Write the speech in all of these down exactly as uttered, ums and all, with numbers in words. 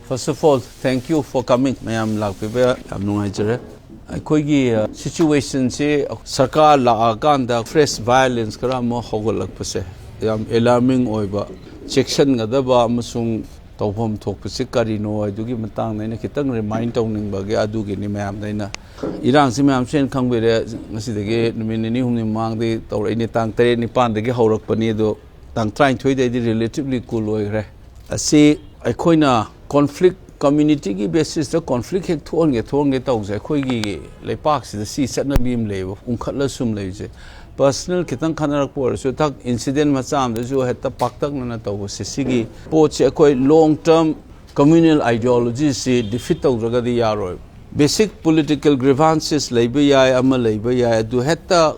First of all, thank you for coming. ꯃꯌꯥꯝ ꯂꯥꯛꯄꯤꯕ ꯌꯥꯝ ꯅꯨꯡꯉꯥꯏꯖꯔꯦ꯫ ꯑꯩꯈꯣꯏꯒꯤ ꯁꯤꯆꯨꯋꯦꯁꯟꯁꯤ ꯁꯔꯀꯥꯔ ꯂꯥꯛꯑꯀꯥꯟꯗ ꯐ꯭ꯔꯦꯁ ꯚꯥꯏꯑꯣꯂꯦꯟꯁ ꯈꯔ ꯑꯃ ꯍꯧꯒꯠꯂꯛꯄꯁꯦ ꯌꯥꯝ ꯑꯦꯂꯥꯔꯃꯤꯡ ꯑꯣꯏꯕ, ꯆꯦꯛꯁꯤꯟꯒꯗꯕ ꯑꯃꯁꯨꯡ ꯇꯧꯐꯝ ꯊꯣꯛꯄꯁꯤ ꯀꯔꯤꯅꯣ ꯍꯥꯏꯗꯨꯒꯤ ꯃꯇꯥꯡꯗ ꯑꯩꯅ ꯈꯤꯇꯪ ꯔꯤꯃꯥꯏꯟ ꯇꯧꯅꯤꯡꯕꯒꯤ ꯑꯗꯨꯒꯤꯅꯤ ꯃꯌꯥꯝꯗ ꯑꯩꯅ꯫ ꯏꯔꯥꯡꯁꯤ ꯃꯌꯥꯝꯁꯨ ꯍꯦꯟꯅ ꯈꯪꯕꯤꯔꯦ꯫ ꯉꯁꯤꯗꯒꯤ ꯅꯨꯃꯤꯠ ꯅꯤꯅꯤ ꯍꯨꯝꯅꯤ ꯃꯃꯥꯡꯗꯒꯤ ꯇꯧꯔꯛꯏꯅꯤ꯫ ꯇꯥꯡ ꯇꯔꯦꯠ ꯅꯤꯄꯥꯟꯗꯒꯤ ꯍꯧꯔꯛꯄꯅꯤ, ꯑꯗꯣ ꯇꯥꯡ ꯇꯔꯥꯅꯤꯊꯣꯏꯗꯩꯗꯤ ꯔꯤꯂꯦꯇꯤꯚꯂꯤ ꯀꯨꯜ ꯑꯣꯏꯈ꯭ꯔꯦ꯫ ꯑꯁꯤ ꯑꯩꯈꯣꯏꯅ ꯀꯣꯟꯐ꯭ꯂꯤꯛ, ꯀꯝꯃ꯭ꯌꯨꯅꯤꯇꯤꯒꯤ ꯕꯦꯁꯤꯁꯇ ꯀꯣꯟꯐ꯭ꯂꯤꯛ ꯍꯦꯛ ꯊꯣꯛꯍꯟꯒꯦ ꯊꯣꯛꯍꯟꯒꯦ ꯇꯧꯁꯦ꯫ ꯑꯩꯈꯣꯏꯒꯤ ꯂꯩꯄꯥꯛꯁꯤꯗ ꯁꯤ ꯆꯠꯅꯕꯤ ꯑꯃ ꯂꯩꯌꯦꯕ, ꯎꯪꯈꯠꯂ ꯁꯨꯝ ꯂꯩꯕꯁꯦ꯫ ꯄꯔꯁꯅꯦꯜ ꯈꯤꯇꯪ ꯈꯠꯅꯔꯛꯄ ꯑꯣꯏꯔꯁꯨ, ꯊꯛ ꯏꯟꯁꯤꯗꯦꯟ ꯃꯆꯥ ꯑꯃꯗꯁꯨ ꯍꯦꯛꯇ ꯄꯥꯛꯇꯛꯅꯅ ꯇꯧꯕꯁꯦ, ꯁꯤꯒꯤ ꯄꯣꯠꯁꯦ ꯑꯩꯈꯣꯏ ꯂꯣꯡ ꯇꯔꯝ ꯀꯝꯃ꯭ꯌꯨꯅꯦꯜ ꯑꯥꯏꯗꯤꯌꯣꯂꯣꯖꯤꯁꯤ ꯗꯤꯐꯤꯠ ꯇꯧꯗ꯭ꯔꯒꯗꯤ ꯌꯥꯔꯣꯏ꯫ ꯕꯦꯁꯤꯛ ꯄꯣꯂꯤꯇꯤꯀꯦꯜ ꯒ꯭ꯔꯤꯚꯥꯟꯁꯦꯁ ꯂꯩꯕ ꯌꯥꯏ, ꯑꯃ ꯂꯩꯕ ꯌꯥꯏ, ꯑꯗꯨ ꯍꯦꯛꯇ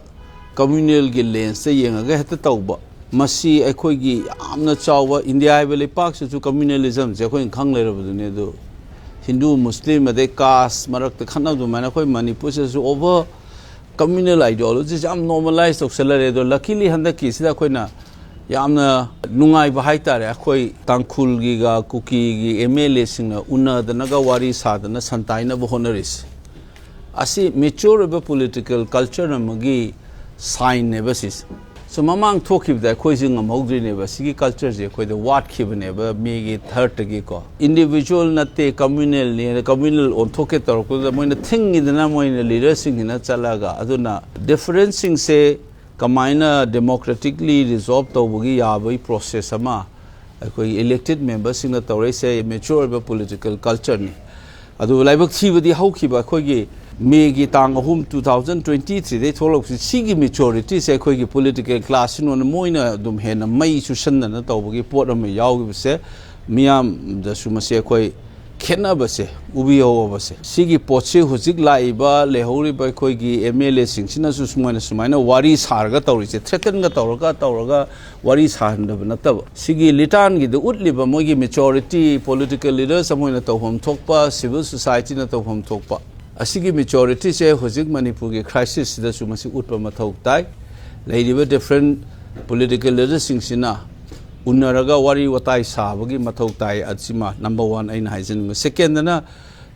ꯀꯝꯃ꯭ꯌꯨꯅꯦꯜꯒꯤ ꯂꯦꯟꯁꯇ ꯌꯦꯡꯉꯒ ꯍꯦꯛꯇ ꯇꯧꯕ, ꯃꯁꯤ ꯑꯩꯈꯣꯏꯒꯤ ꯌꯥꯝꯅ ꯆꯥꯎꯕ, ꯏꯟꯗꯤꯌꯥ ꯍꯥꯏꯕ ꯂꯩꯄꯥꯛꯁꯤꯁꯨ ꯀꯝꯃ꯭ꯌꯨꯅꯦꯂꯤꯖꯝꯁꯦ ꯑꯩꯈꯣꯏꯅ ꯈꯪ ꯂꯩꯔꯕꯗꯨꯅꯤ꯫ ꯑꯗꯨ ꯍꯤꯟꯗꯨ, ꯃꯨꯁꯂꯤꯝ, ꯑꯗꯩ ꯀꯥꯁ ꯃꯔꯛꯇ ꯈꯠꯅꯕ ꯑꯗꯨꯃꯥꯏꯅ ꯑꯩꯈꯣꯏ ꯃꯅꯤꯄꯨꯔꯁꯤꯗꯁꯨ ꯑꯣꯚꯔ ꯀꯝꯃ꯭ꯌꯨꯅꯦꯜ ꯑꯥꯏꯗꯤꯌꯣꯂꯣꯖꯤꯁꯦ ꯌꯥꯝ ꯅꯣꯔꯃꯦꯂꯥꯏꯁ ꯇꯧꯁꯜꯂꯔꯦ꯫ ꯑꯗꯣ ꯂꯀꯤꯂꯤ ꯍꯟꯗꯛꯀꯤꯁꯤꯗ ꯑꯩꯈꯣꯏꯅ ꯌꯥꯝꯅ ꯅꯨꯡꯉꯥꯏꯕ ꯍꯥꯏꯇꯥꯔꯦ, ꯑꯩꯈꯣꯏ ꯇꯥꯡꯈꯨꯜꯒꯤꯒ ꯀꯨꯀꯤꯒꯤ ꯑꯦꯝ ꯑꯦꯜ ꯑꯦꯁꯤꯡꯅ ꯎꯅꯗꯅꯒ ꯋꯥꯔꯤ ꯁꯥꯗꯅ ꯁꯟꯇꯥꯏꯅꯕ ꯍꯣꯠꯅꯔꯤꯁꯦ꯫ ꯑꯁꯤ ꯃꯦꯆ꯭ꯌꯣꯔ ꯑꯣꯏꯕ ꯄꯣꯂꯤꯇꯤꯀꯦꯜ ꯀꯜꯆꯔ ꯑꯃꯒꯤ ꯁꯥꯏꯟꯅꯦꯕ ꯁꯤꯁꯦ꯫ ꯁꯣ ꯃꯃꯥꯡ ꯊꯣꯛꯈꯤꯕꯗ ꯑꯩꯈꯣꯏꯁꯦ ꯉꯝꯍꯧꯗ꯭ꯔꯤꯅꯦꯕ, ꯁꯤꯒꯤ ꯀꯜꯆꯔꯁꯦ ꯑꯩꯈꯣꯏꯗ ꯋꯥꯠꯈꯤꯕꯅꯦꯕ꯫ ꯃꯦꯒꯤ ꯊꯥꯔꯠꯇꯒꯤꯀꯣ ꯏꯟꯗꯤꯚꯤꯖꯨꯋꯦꯜ ꯅꯠꯇꯦ, ꯀꯝꯃ꯭ꯌꯨꯅꯦꯜꯅꯤ, ꯀꯝꯃ꯭ꯌꯨꯅꯦꯜ ꯑꯣꯟꯊꯣꯛꯀꯦ ꯇꯧꯔꯛꯄꯗꯨꯗ ꯃꯣꯏꯅ ꯊꯤꯡꯉꯤꯗꯅ, ꯃꯣꯏꯅ ꯂꯤꯗꯔꯁꯤꯡꯁꯤꯅ ꯆꯠꯂꯒ꯫ ꯑꯗꯨꯅ ꯗꯤꯐꯔꯦꯟꯁꯁꯤꯡꯁꯦ ꯀꯃꯥꯏꯅ ꯗꯦꯃꯣꯀ꯭ꯔꯦꯇꯤꯛꯂꯤ ꯔꯤꯖꯣꯜꯕ ꯇꯧꯕꯒꯤ ꯌꯥꯕꯒꯤ ꯄ꯭ꯔꯣꯁꯦꯁ ꯑꯃ ꯑꯩꯈꯣꯏꯒꯤ ꯏꯂꯦꯛꯇꯦꯗ ꯃꯦꯝꯕꯔꯁꯤꯡꯅ ꯇꯧꯔꯛꯏꯁꯦ ꯃꯦꯆ꯭ꯌꯣꯔ ꯑꯣꯏꯕ ꯄꯣꯂꯤꯇꯤꯀꯦꯜ ꯀꯜꯆꯔꯅꯤ꯫ ꯑꯗꯨꯕꯨ ꯂꯥꯏꯕꯛ ꯊꯤꯕꯗꯤ ꯍꯧꯈꯤꯕ ꯑꯩꯈꯣꯏꯒꯤ ꯃꯦꯒꯤ ꯇꯥꯡ ꯑꯍꯨꯝ, ꯇꯨ ꯊꯥꯎꯖꯟ ꯇ꯭ꯋꯦꯟꯇꯤ ꯊ꯭ꯔꯤꯗꯩ ꯊꯣꯛꯂꯛꯄꯁꯤ, ꯁꯤꯒꯤ ꯃꯦꯆ꯭ꯌꯣꯔꯤꯇꯤꯁꯦ ꯑꯩꯈꯣꯏꯒꯤ ꯄꯣꯂꯤꯇꯤꯀꯦꯜ ꯀ꯭ꯂꯥꯁꯁꯤꯅ ꯃꯣꯏꯅ ꯑꯗꯨꯝ ꯍꯦꯟꯅ ꯃꯩ ꯆꯨꯁꯟꯗꯅ ꯇꯧꯕꯒꯤ ꯄꯣꯠ ꯑꯃ ꯌꯥꯎꯈꯤꯕꯁꯦ ꯃꯤꯌꯥꯝꯗꯁꯨ ꯃꯁꯤ ꯑꯩꯈꯣꯏ ꯈꯦꯠꯅꯕꯁꯦ ꯎꯕꯤꯍꯧꯕꯁꯦ꯫ ꯁꯤꯒꯤ ꯄꯣꯠꯁꯤ ꯍꯧꯖꯤꯛ ꯂꯥꯛꯏꯕ ꯂꯩꯍꯧꯔꯤꯕ ꯑꯩꯈꯣꯏꯒꯤ ꯑꯦꯝ ꯑꯦꯜ ꯑꯦꯁꯤꯡꯁꯤꯅꯁꯨ ꯁꯨꯃꯥꯏꯅ, ꯁꯨꯃꯥꯏꯅ ꯋꯥꯔꯤ ꯁꯥꯔꯒ ꯇꯧꯔꯤꯁꯦ, ꯊ꯭ꯔꯦꯇꯟꯒ ꯇꯧꯔꯒ, ꯇꯧꯔꯒ ꯋꯥꯔꯤ ꯁꯥꯍꯟꯗꯕ ꯅꯠꯇꯕ, ꯁꯤꯒꯤ ꯂꯤꯇꯥꯟꯒꯤꯗ ꯎꯠꯂꯤꯕ ꯃꯣꯏꯒꯤ ꯃꯦꯆꯣꯔꯤꯇꯤ, ꯄꯣꯂꯤꯇꯤꯀꯦꯜ ꯂꯤꯗꯔꯁ ꯑꯃ ꯑꯣꯏꯅ ꯇꯧꯐꯝ ꯊꯣꯛꯄ, ꯁꯤꯚꯤꯜ ꯁꯣꯁꯥꯏꯇꯤꯅ ꯇꯧꯐꯝ ꯊꯣꯛꯄ, ꯑꯁꯤꯒꯤ ꯃꯦꯆꯣꯔꯤꯇꯤꯁꯦ ꯍꯧꯖꯤꯛ ꯃꯅꯤꯄꯨꯔꯒꯤ ꯀ꯭ꯔꯥꯏꯁꯤꯁꯁꯤꯗꯁꯨ ꯃꯁꯤ ꯎꯠꯄ ꯃꯊꯧ ꯇꯥꯏ꯫ ꯂꯩꯔꯤꯕ ꯗꯤꯐ꯭ꯔꯦꯟ ꯄꯣꯂꯤꯇꯤꯀꯦꯜ ꯂꯤꯗꯔꯁꯤꯡꯁꯤꯅ ꯎꯅꯔꯒ ꯋꯥꯔꯤ ꯋꯥꯇꯥꯏ ꯁꯥꯕꯒꯤ ꯃꯊꯧ ꯇꯥꯏ꯫ ꯑꯁꯤꯃ ꯅꯝꯕꯔ ꯋꯥꯟ ꯑꯩꯅ ꯍꯥꯏꯖꯅꯤꯡꯕ꯫ ꯁꯦꯀꯦꯟꯗꯅ,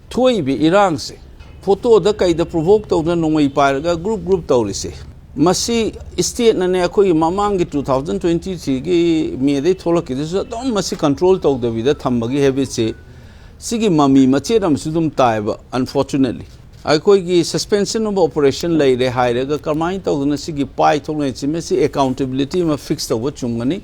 ꯊꯣꯛꯏꯕ ꯏꯔꯥꯡꯁꯦ ꯐꯣꯇꯣꯗ ꯀꯩꯗ ꯄ꯭ꯔꯣꯚꯣꯛ ꯇꯧꯗꯅ ꯅꯣꯡꯃꯩ ꯄꯥꯏꯔꯒ ꯒ꯭ꯔꯨꯞ ꯒ꯭ꯔꯨꯞ ꯇꯧꯔꯤꯁꯦ, ꯃꯁꯤ ꯏꯁꯇꯦꯠꯅꯅꯦ, ꯑꯩꯈꯣꯏꯒꯤ ꯃꯃꯥꯡꯒꯤ ꯇꯨ ꯊꯥꯎꯖꯟ ꯇ꯭ꯋꯦꯟꯇꯤ ꯊ꯭ꯔꯤꯒꯤ ꯃꯦꯗꯩ ꯊꯣꯛꯂꯛꯈꯤꯗꯨꯁꯨ ꯑꯗꯨꯝ ꯃꯁꯤ ꯀꯟꯇ꯭ꯔꯣꯜ ꯇꯧꯗꯕꯤꯗ ꯊꯝꯕꯒꯤ ꯍꯦꯕꯤꯠꯁꯦ, ꯁꯤꯒꯤ ꯃꯃꯤ ꯃꯆꯦꯠ ꯑꯃꯁꯨ ꯑꯗꯨꯝ ꯇꯥꯏꯕ, unfortunately꯫ ꯑꯩꯈꯣꯏꯒꯤ suspension of operation ꯂꯩꯔꯦ ꯍꯥꯏꯔꯒ ꯀꯃꯥꯏꯅ ꯇꯧꯗꯅ ꯁꯤꯒꯤ ꯄꯥꯏ ꯊꯣꯛꯂꯛꯏꯁꯤ? ꯃꯁꯤ accountability ꯑꯃ ꯐꯤꯛꯁ ꯇꯧꯕ ꯆꯨꯝꯒꯅꯤ꯫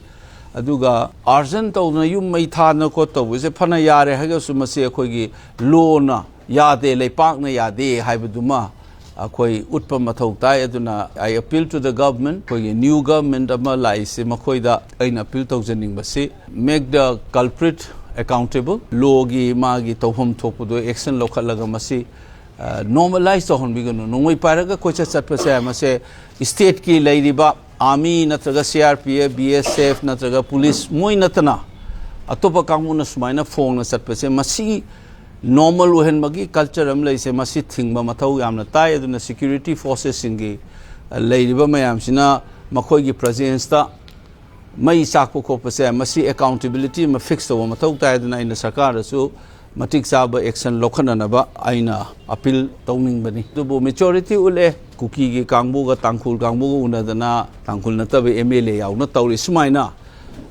ꯑꯗꯨꯒ ꯑꯥꯔꯖꯟ ꯇꯧꯗꯅ ꯌꯨꯝ ꯃꯩ ꯊꯥꯗꯅ ꯈꯣꯠꯇꯧꯕꯁꯦ ꯐꯅ ꯌꯥꯔꯦ ꯍꯥꯏꯔꯒꯁꯨ, ꯃꯁꯤ ꯑꯩꯈꯣꯏꯒꯤ ꯂꯣꯅ ꯌꯥꯗꯦ, ꯂꯩꯄꯥꯛꯅ ꯌꯥꯗꯦ ꯍꯥꯏꯕꯗꯨꯃ ꯑꯩꯈꯣꯏ ꯎꯠꯄ ꯃꯊꯧ ꯇꯥꯏ꯫ ꯑꯗꯨꯅ I appeal to the government, ꯑꯩꯈꯣꯏꯒꯤ new government ꯑꯃ ꯂꯥꯛꯏꯁꯦ, ꯃꯈꯣꯏꯗ ꯑꯩꯅ ꯑꯄꯤꯜ ꯇꯧꯖꯅꯤꯡꯕꯁꯤ, make the culprit accountable, ꯂꯣꯒꯤ ꯃꯥꯒꯤ ꯇꯧꯐꯝ ꯊꯣꯛꯄꯗꯣ ꯑꯦꯛꯁꯟ ꯂꯧꯈꯠꯂꯒ ꯃꯁꯤ ꯅꯣꯔꯃꯦꯂꯥꯏꯁ ꯇꯧꯍꯟꯕꯤꯒꯅꯨ꯫ ꯅꯣꯡꯃꯩ ꯄꯥꯏꯔꯒ ꯀꯣꯏꯆꯠ ꯆꯠꯄꯁꯦ, ꯃꯁꯦ ꯏꯁꯇꯦꯠꯀꯤ ꯂꯩꯔꯤꯕ ꯑꯥꯔꯃꯤ ꯅꯠꯇ꯭ꯔꯒ C R P F, B S F ꯅꯠꯇ꯭ꯔꯒ ꯄꯨꯂꯤꯁ, ꯃꯣꯏ ꯅꯠꯇꯅ ꯑꯇꯣꯞꯄ ꯀꯥꯡꯕꯨꯅ ꯁꯨꯃꯥꯏꯅ ꯐꯣꯡꯅ ꯆꯠꯄꯁꯦ, ꯃꯁꯤ ꯅꯣꯔꯃꯦꯜ ꯑꯣꯏꯍꯟꯕꯒꯤ ꯀꯜꯆꯔ ꯑꯃ ꯂꯩꯁꯦ, ꯃꯁꯤ ꯊꯤꯡꯕ ꯃꯊꯧ ꯌꯥꯝꯅ ꯇꯥꯏ꯫ ꯑꯗꯨꯅ ꯁꯦꯀ꯭ꯌꯨꯔꯤꯇꯤ ꯐꯣꯔꯁꯦꯁꯁꯤꯡꯒꯤ ꯂꯩꯔꯤꯕ ꯃꯌꯥꯝꯁꯤꯅ ꯃꯈꯣꯏꯒꯤ ꯄ꯭ꯔꯖꯦꯟꯁꯇ ꯃꯩ ꯆꯥꯛꯄ ꯈꯣꯠꯄꯁꯦ, ꯃꯁꯤ ꯑꯦꯀꯥꯎꯟꯇꯦꯕꯤꯂꯤꯇꯤ ꯑꯃ ꯐꯤꯛꯁ ꯇꯧꯕ ꯃꯊꯧ ꯇꯥꯏ꯫ ꯑꯗꯨꯅ ꯑꯩꯅ ꯁꯔꯀꯥꯔꯗꯁꯨ ꯃꯇꯤꯛ ꯆꯥꯕ ꯑꯦꯛꯁꯟ ꯂꯧꯈꯠꯅꯅꯕ ꯑꯩꯅ ꯑꯄꯤꯜ ꯇꯧꯅꯤꯡꯕꯅꯤ꯫ ꯑꯗꯨꯕꯨ ꯃꯦꯆꯣꯔꯤꯇꯤ ꯎꯠꯂꯦ, ꯀꯨꯀꯤꯒꯤ ꯀꯥꯡꯕꯨꯒ ꯇꯥꯡꯈꯨꯜ ꯀꯥꯡꯕꯨꯒ ꯎꯅꯗꯅ, ꯇꯥꯡꯈꯨꯜ ꯅꯠꯇꯕ ꯑꯦꯝ ꯑꯦꯜ ꯑꯦ ꯌꯥꯎꯅ ꯇꯧꯔꯤ꯫ ꯁꯨꯃꯥꯏꯅ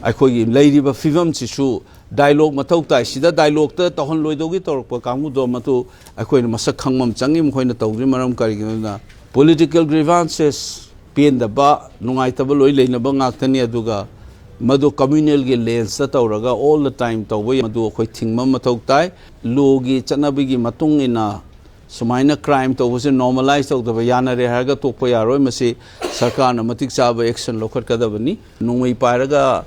ꯑꯩꯈꯣꯏꯒꯤ ꯂꯩꯔꯤꯕ ꯐꯤꯕꯝꯁꯤꯁꯨ ꯗꯥꯏꯂꯣꯒ ꯃꯊꯧ ꯇꯥꯏ꯫ ꯁꯤꯗ ꯗꯥꯏꯂꯣꯒꯇ ꯇꯧꯍꯜꯂꯣꯏꯗꯧꯒꯤ ꯇꯧꯔꯛꯄ ꯀꯥꯡꯕꯨꯗꯣ ꯃꯗꯨ ꯑꯩꯈꯣꯏꯅ ꯃꯁꯛ ꯈꯪꯕ ꯑꯃ ꯆꯪꯉꯤ꯫ ꯃꯈꯣꯏꯅ ꯇꯧꯗ꯭ꯔꯤ ꯃꯔꯝ ꯀꯔꯤꯒꯤꯅꯣꯗ, ꯄꯣꯂꯤꯇꯤꯀꯦꯜ ꯒ꯭ꯔꯤꯚꯥꯟꯁꯦꯁ, ꯄꯦꯟꯗꯕ, ꯅꯨꯡꯉꯥꯏꯇꯕ ꯂꯣꯏ ꯂꯩꯅꯕ ꯉꯥꯛꯇꯅꯤ꯫ ꯑꯗꯨꯒ ꯃꯗꯨ ꯀꯝꯃ꯭ꯌꯨꯅꯦꯜꯒꯤ ꯂꯦꯟꯁꯇ ꯇꯧꯔꯒ ꯑꯣꯜ ꯗ ꯇꯥꯏꯝ ꯇꯧꯕ, ꯃꯗꯨ ꯑꯩꯈꯣꯏ ꯊꯤꯡꯕ ꯑꯃ ꯃꯊꯧ ꯇꯥꯏ꯫ ꯂꯣꯒꯤ ꯆꯠꯅꯕꯤꯒꯤ ꯃꯇꯨꯡ ꯏꯟꯅ ꯁꯨꯃꯥꯏꯅ ꯀ꯭ꯔꯥꯏꯝ ꯇꯧꯕꯁꯦ ꯅꯣꯔꯃꯦꯂꯥꯏꯁ ꯇꯧꯗꯕ, ꯌꯥꯅꯔꯦ ꯍꯥꯏꯔꯒ ꯇꯣꯛꯄ ꯌꯥꯔꯣꯏ꯫ ꯃꯁꯤ ꯁꯔꯀꯥꯔꯅ ꯃꯇꯤꯛ ꯆꯥꯕ ꯑꯦꯛꯁꯟ ꯂꯧꯈꯠꯀꯗꯕꯅꯤ꯫ ꯅꯣꯡꯃꯩ ꯄꯥꯏꯔꯒ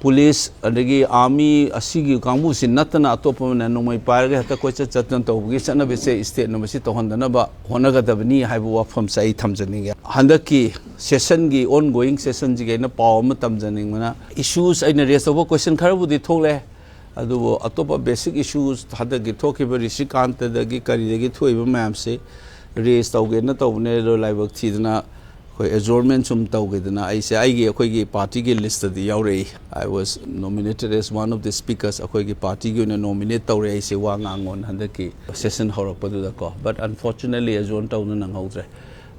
ꯄꯨꯂꯤꯁ ꯑꯗꯒꯤ ꯑꯥꯔꯃꯤ ꯑꯁꯤꯒꯤ ꯀꯥꯡꯕꯨꯁꯤ ꯅꯠꯇꯅ ꯑꯇꯣꯞꯄ ꯑꯃꯅ ꯅꯣꯡꯃꯩ ꯄꯥꯏꯔꯒ ꯍꯦꯛꯇ ꯀꯣꯏꯆꯠ ꯆꯠꯇꯅ ꯇꯧꯕꯒꯤ ꯆꯠꯅꯕꯤꯁꯦ ꯏꯁꯇꯦꯠꯅ ꯃꯁꯤ ꯇꯧꯍꯟꯗꯅꯕ ꯍꯣꯠꯅꯒꯗꯕꯅꯤ ꯍꯥꯏꯕ ꯋꯥꯐꯝꯁꯦ ꯑꯩ ꯊꯝꯖꯅꯤꯡꯉꯦ꯫ ꯍꯟꯗꯛꯀꯤ ꯁꯦꯁꯟꯒꯤ, ꯑꯣꯟ ꯒꯣꯌꯤꯡ ꯁꯦꯁꯟꯁꯤꯒꯤ ꯑꯩꯅ ꯄꯥꯎ ꯑꯃ ꯇꯝꯖꯅꯤꯡꯕꯅ, ꯏꯁꯨꯁ ꯑꯩꯅ ꯔꯦꯁ ꯇꯧꯕ ꯀꯣꯏꯁꯟ ꯈꯔꯕꯨꯗꯤ ꯊꯣꯛꯂꯦ, ꯑꯗꯨꯕꯨ ꯑꯇꯣꯞꯄ ꯕꯦꯁꯤꯛ ꯏꯁꯨꯁ, ꯍꯟꯗꯛꯀꯤ ꯊꯣꯛꯈꯤꯕ ꯔꯤꯁꯤꯀꯥꯟꯇꯗꯒꯤ ꯀꯔꯤꯗꯒꯤ ꯊꯣꯛꯏꯕ ꯃꯌꯥꯝꯁꯦ ꯔꯦꯁ ꯇꯧꯒꯦꯅ ꯇꯧꯕꯅꯦ꯫ ꯑꯗꯣ ꯂꯥꯏꯕꯛ ꯊꯤꯗꯅ ꯑꯩꯈꯣꯏ ꯑꯦꯖꯣꯔꯃꯦꯟ ꯁꯨꯝ ꯇꯧꯈꯤꯗꯅ ꯑꯩꯁꯦ ꯑꯩꯒꯤ ꯑꯩꯈꯣꯏꯒꯤ ꯄꯥꯔꯇꯤꯒꯤ ꯂꯤꯁꯇꯗꯤ ꯌꯥꯎꯔꯛꯏ꯫ I was nominated as one of the speakers, ꯑꯩꯈꯣꯏꯒꯤ ꯄꯥꯔꯇꯤꯒꯤ ꯑꯣꯏꯅ ꯅꯣꯃꯤꯅꯦꯠ ꯇꯧꯔꯦ ꯑꯩꯁꯦ ꯋꯥ ꯉꯥꯡꯉꯣꯅ ꯍꯟꯗꯛꯀꯤ ꯁꯦꯁꯟ ꯍꯧꯔꯛꯄꯗꯨꯗꯀꯣ꯫ But unfortunately ꯑꯦꯖꯣꯔꯟ ꯇꯧꯅ ꯅꯪꯍꯧꯗ꯭ꯔꯦ꯫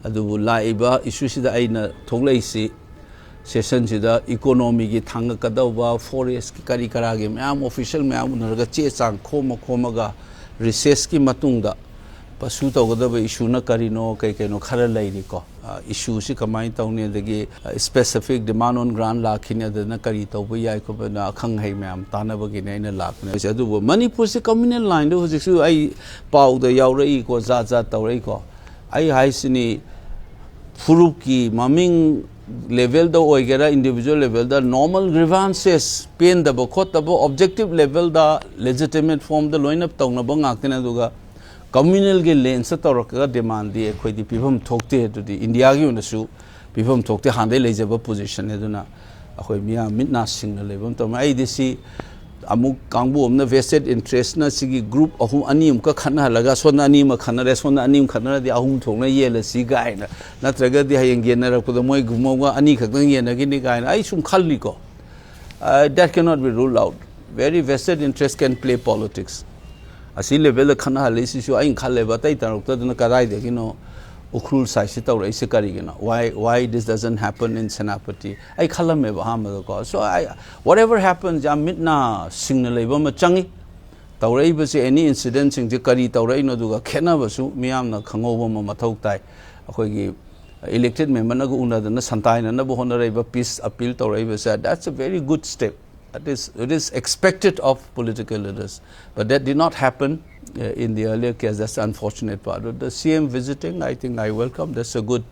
ꯑꯗꯨꯕꯨ ꯂꯥꯛꯏꯕ ꯏꯁꯨꯁꯤꯗ ꯑꯩꯅ ꯊꯣꯛꯂꯛꯏꯁꯤ ꯁꯦꯁꯟꯁꯤꯗ ꯏꯀꯣꯅꯣꯃꯤꯒꯤ ꯊꯥꯡꯒꯠꯀꯗꯧꯕ, ꯐꯣꯔꯦꯁꯀꯤ ꯀꯔꯤ ꯀꯔꯥꯒꯤ ꯃꯌꯥꯝ ꯑꯣꯐꯤꯁꯤꯌꯦꯜ ꯃꯌꯥꯝ ꯎꯅꯔꯒ ꯆꯦ ꯆꯥꯡ ꯈꯣꯝꯃ ꯈꯣꯝꯃꯒ ꯔꯤꯁꯔꯁꯀꯤ ꯃꯇꯨꯡꯗ ꯄꯁꯨ ꯇꯧꯒꯗꯕ ꯏꯁꯨꯅ ꯀꯔꯤꯅꯣ, ꯀꯩ ꯀꯩꯅꯣ ꯈꯔ ꯂꯩꯔꯤꯀꯣ꯫ ꯏꯁꯨꯁꯤ ꯀꯃꯥꯏꯅ ꯇꯧꯅꯤ, ꯑꯗꯒꯤ ꯁ꯭ꯄꯦꯁꯤꯐꯤꯛ ꯗꯤꯃꯥꯟ ꯑꯣꯟ ꯒ꯭ꯔꯥꯟ ꯂꯥꯛꯈꯤꯅꯤ, ꯑꯗꯨꯅ ꯀꯔꯤ ꯇꯧꯕ ꯌꯥꯏ ꯈꯣꯠꯄꯅ ꯑꯈꯪ ꯑꯍꯩ ꯃꯌꯥꯝ ꯇꯥꯟꯅꯕꯒꯤꯅꯦ ꯑꯩꯅ ꯂꯥꯛꯄꯅꯦ꯫ ꯑꯗꯨꯕꯨ ꯃꯅꯤꯄꯨꯔꯁꯤ ꯀꯝꯃ꯭ꯌꯨꯅꯦꯜ ꯂꯥꯏꯟꯗ ꯍꯧꯖꯤꯛꯁꯨ ꯑꯩ ꯄꯥꯎꯗ ꯌꯥꯎꯔꯛꯏꯀꯣ, ꯖꯥꯠ ꯖꯥꯠ ꯇꯧꯔꯛꯏꯀꯣ꯫ ꯑꯩ ꯍꯥꯏꯁꯤꯅꯤ, ꯐꯨꯔꯨꯞꯀꯤ ꯃꯃꯤꯡ ꯂꯦꯚꯦꯜꯗ ꯑꯣꯏꯒꯦꯔꯥ, ꯏꯟꯗꯤꯕꯤꯖꯨꯋꯦꯜ ꯂꯦꯚꯦꯜꯗ ꯅꯣꯔꯃꯦꯜ ꯒ꯭ꯔꯤꯚꯥꯟꯁꯦꯁ, ꯄꯦꯟꯗꯕ ꯈꯣꯠꯇꯕ ꯑꯣꯕꯖꯦꯛꯇꯤꯚ ꯂꯦꯚꯦꯜꯗ ꯂꯦꯖꯤꯇꯤꯃꯦꯠ ꯐꯣꯔꯝꯗ ꯂꯣꯏꯅ ꯇꯧꯅꯕ ꯉꯥꯛꯇꯅꯦ꯫ ꯑꯗꯨꯒ ꯀꯝꯃ꯭ꯌꯨꯅꯦꯜꯒꯤ ꯂꯦꯟꯁꯇ ꯇꯧꯔꯛꯀꯒ ꯗꯤꯃꯥꯟꯗꯤ ꯑꯩꯈꯣꯏꯗꯤ ꯄꯤꯐꯝ ꯊꯣꯛꯇꯦ꯫ ꯑꯗꯨꯗꯤ ꯏꯟꯗꯤꯌꯥꯒꯤ ꯑꯣꯏꯅꯁꯨ ꯄꯤꯐꯝ ꯊꯣꯛꯇꯦ, ꯍꯥꯟꯅꯗꯩ ꯂꯩꯖꯕ ꯄꯣꯖꯤꯁꯟꯅꯦ꯫ ꯑꯗꯨꯅ ꯑꯩꯈꯣꯏ ꯃꯤꯌꯥꯝ ꯃꯤꯠ ꯅꯥ ꯁꯤꯡꯅ ꯂꯩꯕ ꯑꯃ ꯇꯧꯔꯝꯃꯦ꯫ ꯑꯩꯗꯤ ꯁꯤ ꯑꯃꯨꯛ ꯀꯥꯡꯕꯨ ꯑꯃꯅ ꯚꯦꯁꯇꯦꯠ ꯏꯟꯇꯔꯦꯁꯅ ꯁꯤꯒꯤ ꯒ꯭ꯔꯨꯞ ꯑꯍꯨꯝ, ꯑꯅꯤ ꯑꯃꯨꯛꯀ ꯈꯠꯅꯍꯜꯂꯒ ꯁꯣꯝꯗ ꯑꯅꯤ ꯑꯃ ꯈꯠꯅꯔꯦ, ꯁꯣꯝꯗ ꯑꯅꯤ ꯑꯃ ꯈꯠꯅꯔꯗꯤ ꯑꯍꯨꯝ ꯊꯣꯛꯅ ꯌꯦꯜꯂꯁꯤ ꯀꯥꯏꯅ, ꯅꯠꯇ꯭ꯔꯒꯗꯤ ꯍꯌꯦꯡ ꯌꯦꯟꯅꯔꯛꯄꯗ ꯃꯣꯏ ꯒꯨꯝꯕ ꯑꯅꯤ ꯈꯛꯇꯪ ꯌꯦꯟꯅꯈꯤꯅꯤ ꯀꯥꯏꯅ ꯑꯩ ꯁꯨꯝ ꯈꯜꯂꯤꯀꯣ꯫ Uh, that cannot be ruled out. Very vested interest can play politics. ꯑꯁꯤ ꯂꯦꯚꯦꯜꯗ ꯈꯠꯅꯍꯜꯂꯤꯁꯤꯁꯨ ꯑꯩꯅ ꯈꯜꯂꯦꯕ, ꯑꯇꯩ ꯇꯥꯔꯛꯇꯗꯅ ꯀꯗꯥꯏꯗꯒꯤꯅꯣ ꯎꯈ꯭ꯔꯨꯜ ꯁꯥꯏꯠꯁꯤ ꯇꯧꯔꯛꯏꯁꯦ ꯀꯔꯤꯒꯤꯅꯣ? Why, why this doesn't happen in Senapati? ꯑꯩ ꯈꯜꯂꯝꯃꯦꯕ ꯑꯍꯥꯟꯕꯗꯀꯣ꯫ So I, whatever happens, ꯌꯥꯝ ꯃꯤꯠ ꯅꯥ ꯁꯤꯡꯅ ꯂꯩꯕ ꯑꯃ ꯆꯪꯉꯤ꯫ ꯇꯧꯔꯛꯏꯕꯁꯦ, ꯑꯦꯅꯤ ꯏꯟꯁꯤꯗꯦꯟꯁꯤꯡꯁꯦ ꯀꯔꯤ ꯇꯧꯔꯛꯏꯅꯣ, ꯑꯗꯨꯒ ꯈꯦꯠꯅꯕꯁꯨ ꯃꯤꯌꯥꯝꯅ ꯈꯪꯍꯧꯕ ꯑꯃ ꯃꯊꯧ ꯇꯥꯏ꯫ ꯑꯩꯈꯣꯏꯒꯤ ꯏꯂꯦꯛꯇꯦꯠ ꯃꯦꯝꯕꯔꯅꯒ ꯎꯅꯗꯅ ꯁꯟꯇꯥꯏꯅꯅꯕ ꯍꯣꯠꯅꯔꯛꯏꯕ ꯄꯤꯁ ꯑꯄꯤꯜ ꯇꯧꯔꯛꯏꯕꯁꯦ, that's a very good step. That is, it is expected of political leaders. But that did not happen, uh, in the earlier case. That's the unfortunate part. But the C M visiting, I think I welcome. That's a good,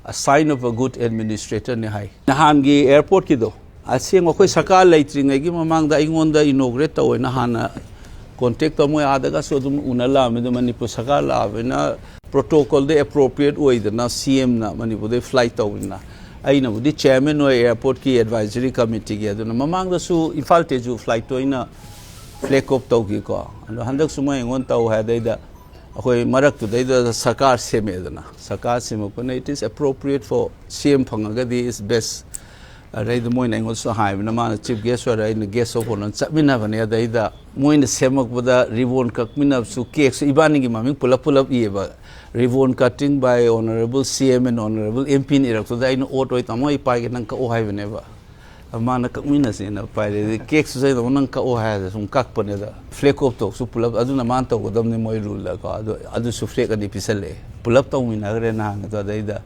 a sign of a good administrator ꯅꯤ ꯍꯥꯏ꯫ ꯅꯍꯥꯟꯒꯤ ꯑꯦꯌꯥꯔꯄꯣꯔꯠꯀꯤꯗꯣ, ꯑꯁꯦꯡꯕ ꯑꯩꯈꯣꯏ ꯁꯔꯀꯥꯔ ꯂꯩꯇ꯭ꯔꯤꯉꯩꯒꯤ ꯃꯃꯥꯡꯗ ꯑꯩꯉꯣꯟꯗ inaugurate ꯇꯧꯋꯦꯅ ꯍꯥꯟꯅ contact ꯇꯧ, ꯃꯣꯏ ꯑꯥꯗꯒꯁꯨ ꯑꯗꯨꯝ ꯎꯅ ꯂꯥꯛꯑꯝꯃꯦ꯫ ꯑꯗꯨ ꯃꯅꯤꯄꯨꯔ ꯁꯔꯀꯥꯔ ꯂꯥꯛꯑꯕꯅꯤꯅ ꯄ꯭ꯔꯣꯇꯣꯀꯣꯜꯗ ꯑꯦꯄ꯭ꯔꯣꯄ꯭ꯔꯤꯌꯦꯠ ꯑꯣꯏꯗꯅ ꯁꯤ ꯑꯦꯝꯅ ꯃꯅꯤꯄꯨꯔꯗꯩ ꯐ꯭ꯂꯥꯏꯠ ꯇꯧꯕꯅꯤꯅ, ꯑꯩꯅꯕꯨꯗꯤ ꯆꯤꯌꯔꯃꯦꯟ ꯑꯣꯏ ꯑꯦꯌꯥꯔꯄꯣꯔꯠꯀꯤ ꯑꯦꯗꯚꯥꯏꯖꯔꯤ ꯀꯃꯤꯇꯤꯒꯤ꯫ ꯑꯗꯨꯅ ꯃꯃꯥꯡꯗꯁꯨ ꯏꯝꯐꯥꯜ ꯇꯦꯖꯨ ꯐ꯭ꯂꯥꯏꯠꯇꯣ ꯑꯩꯅ ꯐ꯭ꯂꯦꯛ ꯑꯣꯐ ꯇꯧꯈꯤꯀꯣ꯫ ꯑꯗꯣ ꯍꯟꯗꯛꯁꯨ ꯃꯣꯏ ꯑꯩꯉꯣꯟꯗ ꯇꯧ ꯍꯥꯏ꯫ ꯑꯗꯩꯗ ꯑꯩꯈꯣꯏ ꯃꯔꯛꯇꯨꯗꯩꯗ ꯁꯔꯀꯥꯔ ꯁꯦꯝꯃꯛꯑꯦꯗꯅ, ꯁꯔꯀꯥꯔ ꯁꯦꯝꯃꯛꯄꯅ it is appropriate for C M ꯐꯪꯉꯒꯗꯤ is best꯫ ꯑꯗꯩꯗ ꯃꯣꯏꯅ ꯑꯩꯉꯣꯟꯗꯁꯨ ꯍꯥꯏꯕꯅ, ꯃꯥꯅ chief guest ꯑꯣꯏꯔ ꯑꯩꯅ guest of honour ꯆꯠꯃꯤꯟꯅꯕꯅꯦ꯫ ꯑꯗꯩꯗ ꯃꯣꯏꯅ ꯁꯦꯝꯃꯛꯄꯗ ribbon ꯀꯛꯃꯤꯟꯅꯕꯁꯨ, cakeꯁꯨ ꯏꯕꯥꯅꯤꯒꯤ ꯃꯃꯤꯡ ꯄꯨꯂꯞ ꯄꯨꯂꯞ ꯏꯌꯦꯕ꯫ "Ribbon cutting by Honourable C M and Honourable M Pꯅ ꯏꯔꯛꯄꯗ ꯑꯩꯅ, "ꯑꯣꯠ ꯑꯣꯏ ꯇꯥꯃꯣ, ꯑꯩ ꯄꯥꯏꯒꯦ, ꯅꯪ ꯀꯛꯑꯣ" ꯍꯥꯏꯕꯅꯦꯕ꯫ ꯃꯥꯅ ꯀꯛꯃꯤꯟꯅꯁꯦꯅ ꯄꯥꯏꯔꯦ꯫ ꯑꯗꯩ cakeꯁꯨ ꯁꯣꯏꯗꯅ ꯅꯪ ꯀꯛꯑꯣ ꯍꯥꯏꯔꯗꯤ ꯁꯨꯝ ꯀꯛꯄꯅꯦ꯫ ꯑꯗ flag off ꯇꯧꯕꯁꯨ ꯄꯨꯂꯞ ꯑꯗꯨꯅ ꯃꯥꯅ ꯇꯧꯒꯗꯕꯅꯤ ꯃꯣꯏ ruleꯗꯀꯣ꯫ ꯑꯗꯣ ꯑꯗꯨꯁꯨ flag ꯑꯅꯤ ꯄꯤꯁꯜꯂꯛꯑꯦ꯫ ꯄꯨꯂꯞ ꯇꯧꯃꯤꯟꯅꯈ꯭ꯔꯦ ꯅꯍꯥꯟꯒꯤꯗꯣ꯫ ꯑꯗꯩꯗ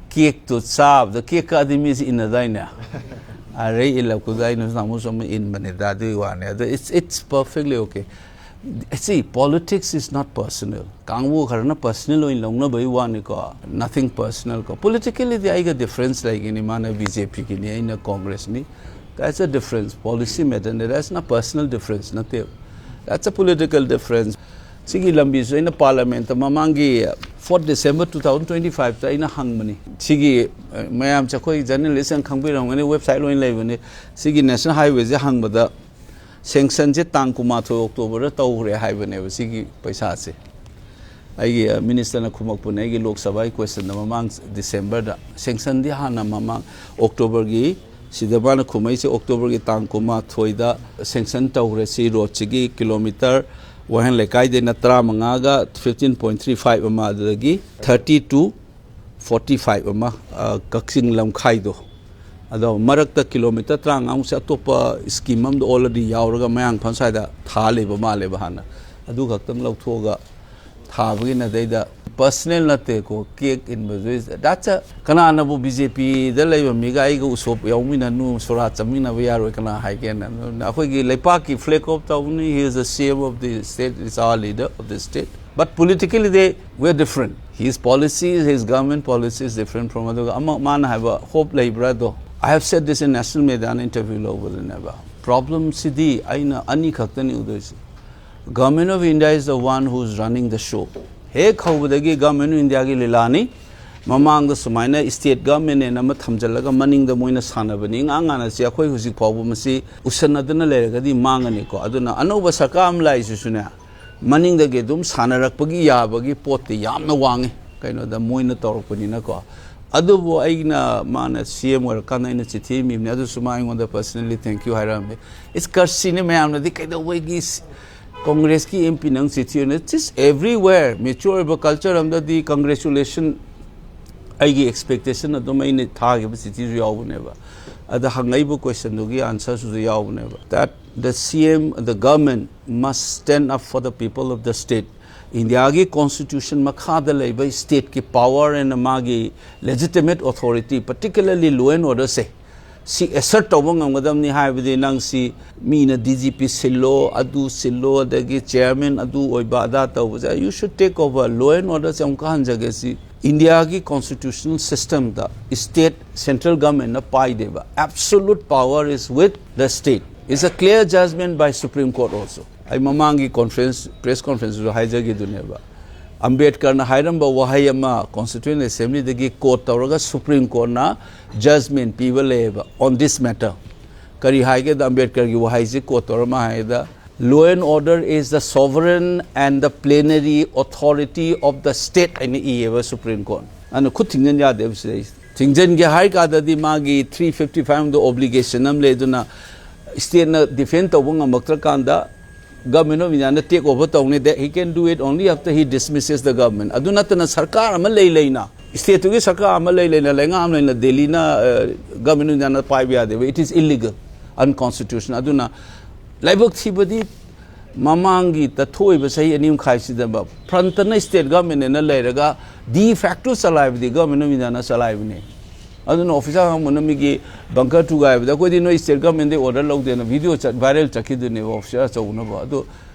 cakeꯇꯣ ꯆꯥꯕꯗ, cake ꯀꯛꯑꯗꯤ ꯃꯤꯁꯦ ꯏꯟꯅꯗꯥꯏꯅꯦ? ꯑꯗꯩ ꯏꯜꯂꯛꯄꯗ ꯑꯩꯅꯁꯨ ꯅꯍꯥꯟꯃꯨꯛꯁꯨ ꯑꯃ ꯏꯟꯕꯅꯤꯗ, ꯑꯗꯨꯒꯤ ꯋꯥꯅꯤ꯫ ꯑꯗꯣ it's, it's perfectly okay꯫ See, politics is not personal꯫ ꯀꯥꯡꯕꯨ ꯈꯔꯅ personal ꯑꯣꯏꯅ ꯂꯧꯅꯕꯒꯤ ꯋꯥꯅꯤꯀꯣ, nothing personal ꯀꯣ꯫ Politicallyꯗꯤ ꯑꯩꯒ difference ꯂꯩꯒꯅꯤ, ꯃꯥꯅ BJPꯒꯤꯅꯤ, ꯑꯩꯅ Congressꯅꯤ, that's a difference, policy matterꯅꯤ, that's not personal difference ꯅꯠꯇꯦ, that's a political difference꯫ ꯁꯤꯒꯤ ꯂꯝꯕꯤꯁꯨ ꯑꯩꯅ Parliamentꯇ ꯃꯃꯥꯡꯒꯤ fourth December two thousand twenty fiveꯇ ꯑꯩꯅ ꯍꯪꯕꯅꯤ꯫ ꯁꯤꯒꯤ, ꯑ, ꯃꯌꯥꯝꯁꯦ ꯑꯩꯈꯣꯏ journalistꯅ ꯈꯪꯕꯤꯔꯝꯒꯅꯤ, website ꯂꯣꯏꯅ ꯂꯩꯕꯅꯤ꯫ ꯁꯤꯒꯤ National Highwayꯁꯦ ꯍꯪꯕꯗ sanctionꯁꯦ ꯇꯥꯡ ꯀꯨꯟꯃꯥꯊꯣꯏ Octoberꯗ ꯇꯧꯈ꯭ꯔꯦ ꯍꯥꯏꯕꯅꯦꯕ ꯁꯤꯒꯤ ꯄꯩꯁꯥꯁꯦ꯫ ꯑꯩꯒꯤ, ꯑ, ministerꯅ ꯈꯨꯝꯃꯛꯄꯅꯦ ꯑꯩꯒꯤ Lok Sabhaꯒꯤ questionꯗ ꯃꯃꯥꯡ Decemberꯗ꯫ Sanctionꯗꯤ ꯍꯥꯟꯅ ꯃꯃꯥꯡ Octoberꯒꯤ, ꯁꯤꯗ ꯃꯥꯅ ꯈꯨꯝꯃꯛꯏꯁꯦ Octoberꯒꯤ ꯇꯥꯡ ꯀꯨꯟꯃꯥꯊꯣꯏꯗ sanction ꯇꯧꯈ꯭ꯔꯦ꯫ ꯁꯤ roadꯁꯤꯒꯤ kilometre, ꯋꯥꯍꯦꯡ ꯂꯩꯀꯥꯏꯗꯩꯅ ꯇꯔꯥꯃꯉꯥꯒ fifteen point three five ꯑꯃ, ꯑꯗꯨꯗꯒꯤ thirty to forty five ꯑꯃ, ꯑ, ꯀꯛꯆꯤꯡ ꯂꯝꯈꯥꯏꯗꯣ꯫ ꯑꯗꯣ ꯃꯔꯛꯇ kilometre ꯇꯔꯥꯃꯉꯥꯃꯨꯛꯁꯦ ꯑꯇꯣꯞꯄ scheme ꯑꯃꯗ already ꯌꯥꯎꯔꯒ ꯃꯌꯥꯡ ꯏꯝꯐꯥꯜ ꯁ꯭ꯋꯥꯏꯗ ꯊꯥ ꯂꯩꯕ ꯃꯥꯜꯂꯦꯕ ꯍꯥꯟꯅ꯫ ꯑꯗꯨ ꯈꯛꯇꯪ ꯂꯧꯊꯣꯛꯑꯒ ꯊꯥꯕꯒꯤ ꯅꯗꯩꯗ personal ꯅꯠꯇꯦꯀꯣ, cake ꯏꯟꯕꯗꯨ꯫ That's a, ꯀꯅꯥꯅꯕꯨ BJPꯗ ꯂꯩꯕ ꯃꯤꯒ ꯑꯩꯒ ꯎꯁꯣꯞ ꯌꯥꯎꯃꯤꯟꯅꯅꯨ, ꯁꯣꯔꯥ ꯆꯥꯃꯤꯟꯅꯕ ꯌꯥꯔꯣꯏ ꯀꯅꯥ ꯍꯥꯏꯒꯦꯅ? ꯑꯗꯨꯅ ꯑꯩꯈꯣꯏꯒꯤ ꯂꯩꯄꯥꯛꯀꯤ flag off ꯇꯧꯕꯅꯤ, he is the C M of the state, is our leader of the state꯫ But politically they, we are different. His policies, his government policy is different from ꯑꯗꯨꯒ ꯑꯃ ꯃꯥꯅ ꯍꯥꯏꯕ hope ꯂꯩꯕ꯭ꯔꯥ ꯑꯗꯣ? I have said this in national mediaꯅ interview ꯂꯧꯕꯗꯅꯦꯕ꯫ Problemꯁꯤꯗꯤ ꯑꯩꯅ ꯑꯅꯤ ꯈꯛꯇꯅꯤ ꯎꯗꯣꯏꯁꯦ꯫ Government of India is the one who is running the show꯫ ꯍꯦꯛ ꯍꯧꯕꯗꯒꯤ Government of Indiaꯒꯤ ꯂꯤꯂꯥꯅꯤ꯫ ꯃꯃꯥꯡꯗ ꯁꯨꯃꯥꯏꯅ state governmentꯅꯦꯅ ꯑꯃ ꯊꯝꯖꯤꯜꯂꯒ ꯃꯅꯤꯡꯗ ꯃꯣꯏꯅ ꯁꯥꯟꯅꯕꯅꯤ꯫ ꯏꯉꯥꯡ ꯉꯥꯟꯅꯁꯤ꯫ ꯑꯩꯈꯣꯏ ꯍꯧꯖꯤꯛ ꯐꯥꯎꯕ ꯃꯁꯤ ꯎꯁꯟꯅꯗꯅ ꯂꯩꯔꯒꯗꯤ ꯃꯥꯡꯉꯅꯤꯀꯣ꯫ ꯑꯗꯨꯅ ꯑꯅꯧꯕ ꯁꯔꯀꯥꯔ ꯑꯃ ꯂꯥꯛꯏꯁꯤꯁꯨꯅꯦ, ꯃꯅꯤꯡꯗꯒꯤ ꯑꯗꯨꯝ ꯁꯥꯟꯅꯔꯛꯄꯒꯤ ꯌꯥꯕꯒꯤ ꯄꯣꯠꯇꯤ ꯌꯥꯝꯅ ꯋꯥꯡꯉꯤ, ꯀꯩꯅꯣꯗ ꯃꯣꯏꯅ ꯇꯧꯔꯛꯄꯅꯤꯅꯀꯣ꯫ ꯑꯗꯨꯕꯨ ꯑꯩꯅ, ꯃꯥꯅ ꯁꯤ ꯑꯦꯝ ꯑꯣꯏꯔꯀꯥꯟꯗ ꯑꯩꯅ ꯆꯤꯊꯤ ꯏꯃꯤꯕꯅꯦ, ꯑꯗꯨꯁꯨ ꯃꯥ ꯑꯩꯉꯣꯟꯗ personally thank you ꯍꯥꯏꯔꯛꯑꯝꯃꯦ꯫ ꯏꯁ ꯀꯔꯁꯤꯅꯦ ꯃꯌꯥꯝꯅꯗꯤ ꯀꯩꯗꯧꯕꯒꯤ ꯁꯤ-, ꯀꯣꯡꯒ꯭ꯔꯦꯁꯀꯤ ꯑꯦꯝ ꯄꯤꯅ ꯑꯃꯨꯛ ꯆꯤꯊꯤ ꯑꯣꯏꯅ, ꯏꯠꯁ ꯑꯦꯕ꯭ꯔꯤꯋꯦꯌꯔ꯫ ꯃꯦꯆ꯭ꯌꯣꯔ ꯑꯣꯏꯕ ꯀꯜꯆꯔ ꯑꯃꯗꯗꯤ congratulation ꯑꯩꯒꯤ expectation ꯑꯗꯨꯝ ꯑꯩꯅ ꯊꯥꯈꯤꯕ ꯆꯤꯊꯤꯁꯨ ꯌꯥꯎꯕꯅꯦꯕ꯫ ꯑꯗ ꯍꯪꯉꯛꯏꯕ questionꯗꯨꯒꯤ answerꯁꯨ ꯌꯥꯎꯕꯅꯦꯕ꯫ That the C M, the government must stand up for the people of the state. ꯏꯟꯗꯤꯌꯥꯒꯤ constitution ꯃꯈꯥꯗ ꯂꯩꯕ stateꯀꯤ power and ꯃꯥꯒꯤ legitimate authority, particularly law and orderꯁꯦ, ꯁꯤ assert ꯇꯧꯕ ꯉꯝꯒꯗꯕꯅꯤ꯫ ꯍꯥꯏꯕꯗꯤ ꯅꯪ ꯁꯤ ꯃꯤꯅ D G P ꯁꯤꯜꯂꯣ, ꯑꯗꯨ ꯁꯤꯜꯂꯣ, ꯑꯗꯒꯤ chairman ꯑꯗꯨ ꯑꯣꯏꯕ ꯑꯗꯥ ꯇꯧꯕꯁꯦ, you should take over꯫ Law and orderꯁꯦ ꯑꯃꯨꯛꯀ ꯍꯟꯖꯒꯦ, ꯁꯤ ꯏꯟꯗꯤꯌꯥꯒꯤ constitutional systemꯗ state central governmentꯅ ꯄꯥꯏꯗꯦꯕ꯫ Absolute power is with the state. It's a clear judgment by Supreme Court also. ꯑꯩ ꯃꯃꯥꯡꯒꯤ conference, press conferenceꯁꯨ ꯍꯥꯏꯖꯈꯤꯗꯨꯅꯦꯕ, ꯑꯝꯕꯦꯗꯀꯔꯅ ꯍꯥꯏꯔꯝꯕ ꯋꯥꯍꯩ ꯑꯃ Constituent Assemblyꯗꯒꯤ quote ꯇꯧꯔꯒ Supreme Courtꯅ judgment ꯄꯤꯕ ꯂꯩꯌꯦꯕ on this matter꯫ ꯀꯔꯤ ꯍꯥꯏꯒꯦꯗ, ꯑꯝꯕꯦꯗꯀꯔꯒꯤ ꯋꯥꯍꯩꯁꯤ quote ꯇꯧꯔ ꯃꯥ ꯍꯥꯏꯗ, "Law and order is the sovereign and the plenary authority of the state" ꯍꯥꯏꯅ ꯏꯌꯦꯕ Supreme Court꯫ ꯑꯗꯨꯅ ꯈꯨꯠ ꯊꯤꯡꯖꯤꯟ ꯌꯥꯗꯦꯕ ꯁꯤꯗꯩꯁꯤꯗ꯫ ꯊꯤꯡꯖꯤꯟꯒꯦ ꯍꯥꯏ ꯀꯥꯟꯗꯗꯤ ꯃꯥꯒꯤ three fifty five ꯑꯃꯗ obligation ꯑꯃ ꯂꯩ꯫ ꯑꯗꯨꯅ stateꯅ defend ꯇꯧꯕ ꯉꯝꯃꯛꯇ꯭ꯔꯀꯥꯟꯗ Government of Indiaꯅ take over ꯇꯧꯅꯤ, that he can do it only after he dismisses the government꯫ ꯑꯗꯨ ꯅꯠꯇꯅ ꯁꯔꯀꯥꯔ ꯑꯃ ꯂꯩ ꯂꯩꯅ, stateꯇꯨꯒꯤ ꯁꯔꯀꯥꯔ ꯑꯃ ꯂꯩ ꯂꯩꯅ, ꯂꯩꯉꯥꯛ ꯑꯃ ꯂꯩꯅ ꯗꯦꯜꯂꯤꯅ, ꯑ, Government of Indiaꯅ ꯄꯥꯏꯕ ꯌꯥꯗꯦꯕ꯫ It is illegal, unconstitutional꯫ ꯑꯗꯨꯅ ꯂꯥꯏꯕꯛ ꯊꯤꯕꯗꯤ ꯃꯃꯥꯡꯒꯤ ꯇ-, ꯊꯣꯛꯏꯕ ꯆꯍꯤ ꯑꯅꯤ ꯃꯈꯥꯏꯁꯤꯗ ꯐ꯭ꯔꯟꯇꯅ state governmentꯅ ꯂꯩꯔꯒ de facto ꯆꯂꯥꯏꯕꯗꯤ Government of Indiaꯅ ꯆꯂꯥꯏꯕꯅꯦ꯫ ꯑꯗꯨꯅ officer ꯑꯃꯅ ꯃꯤꯒꯤ bunker ꯊꯨꯒꯥꯏꯕꯗ ꯑꯩꯈꯣꯏꯗꯤ ꯅꯣꯏ state governmentꯗꯒꯤ order ꯂꯧꯗꯦꯅ video ꯆꯠ-, viral ꯆꯠꯈꯤꯗꯨꯅꯦꯕ officer ꯑꯆꯧꯕꯅꯕꯨ꯫ ꯑꯗꯨ,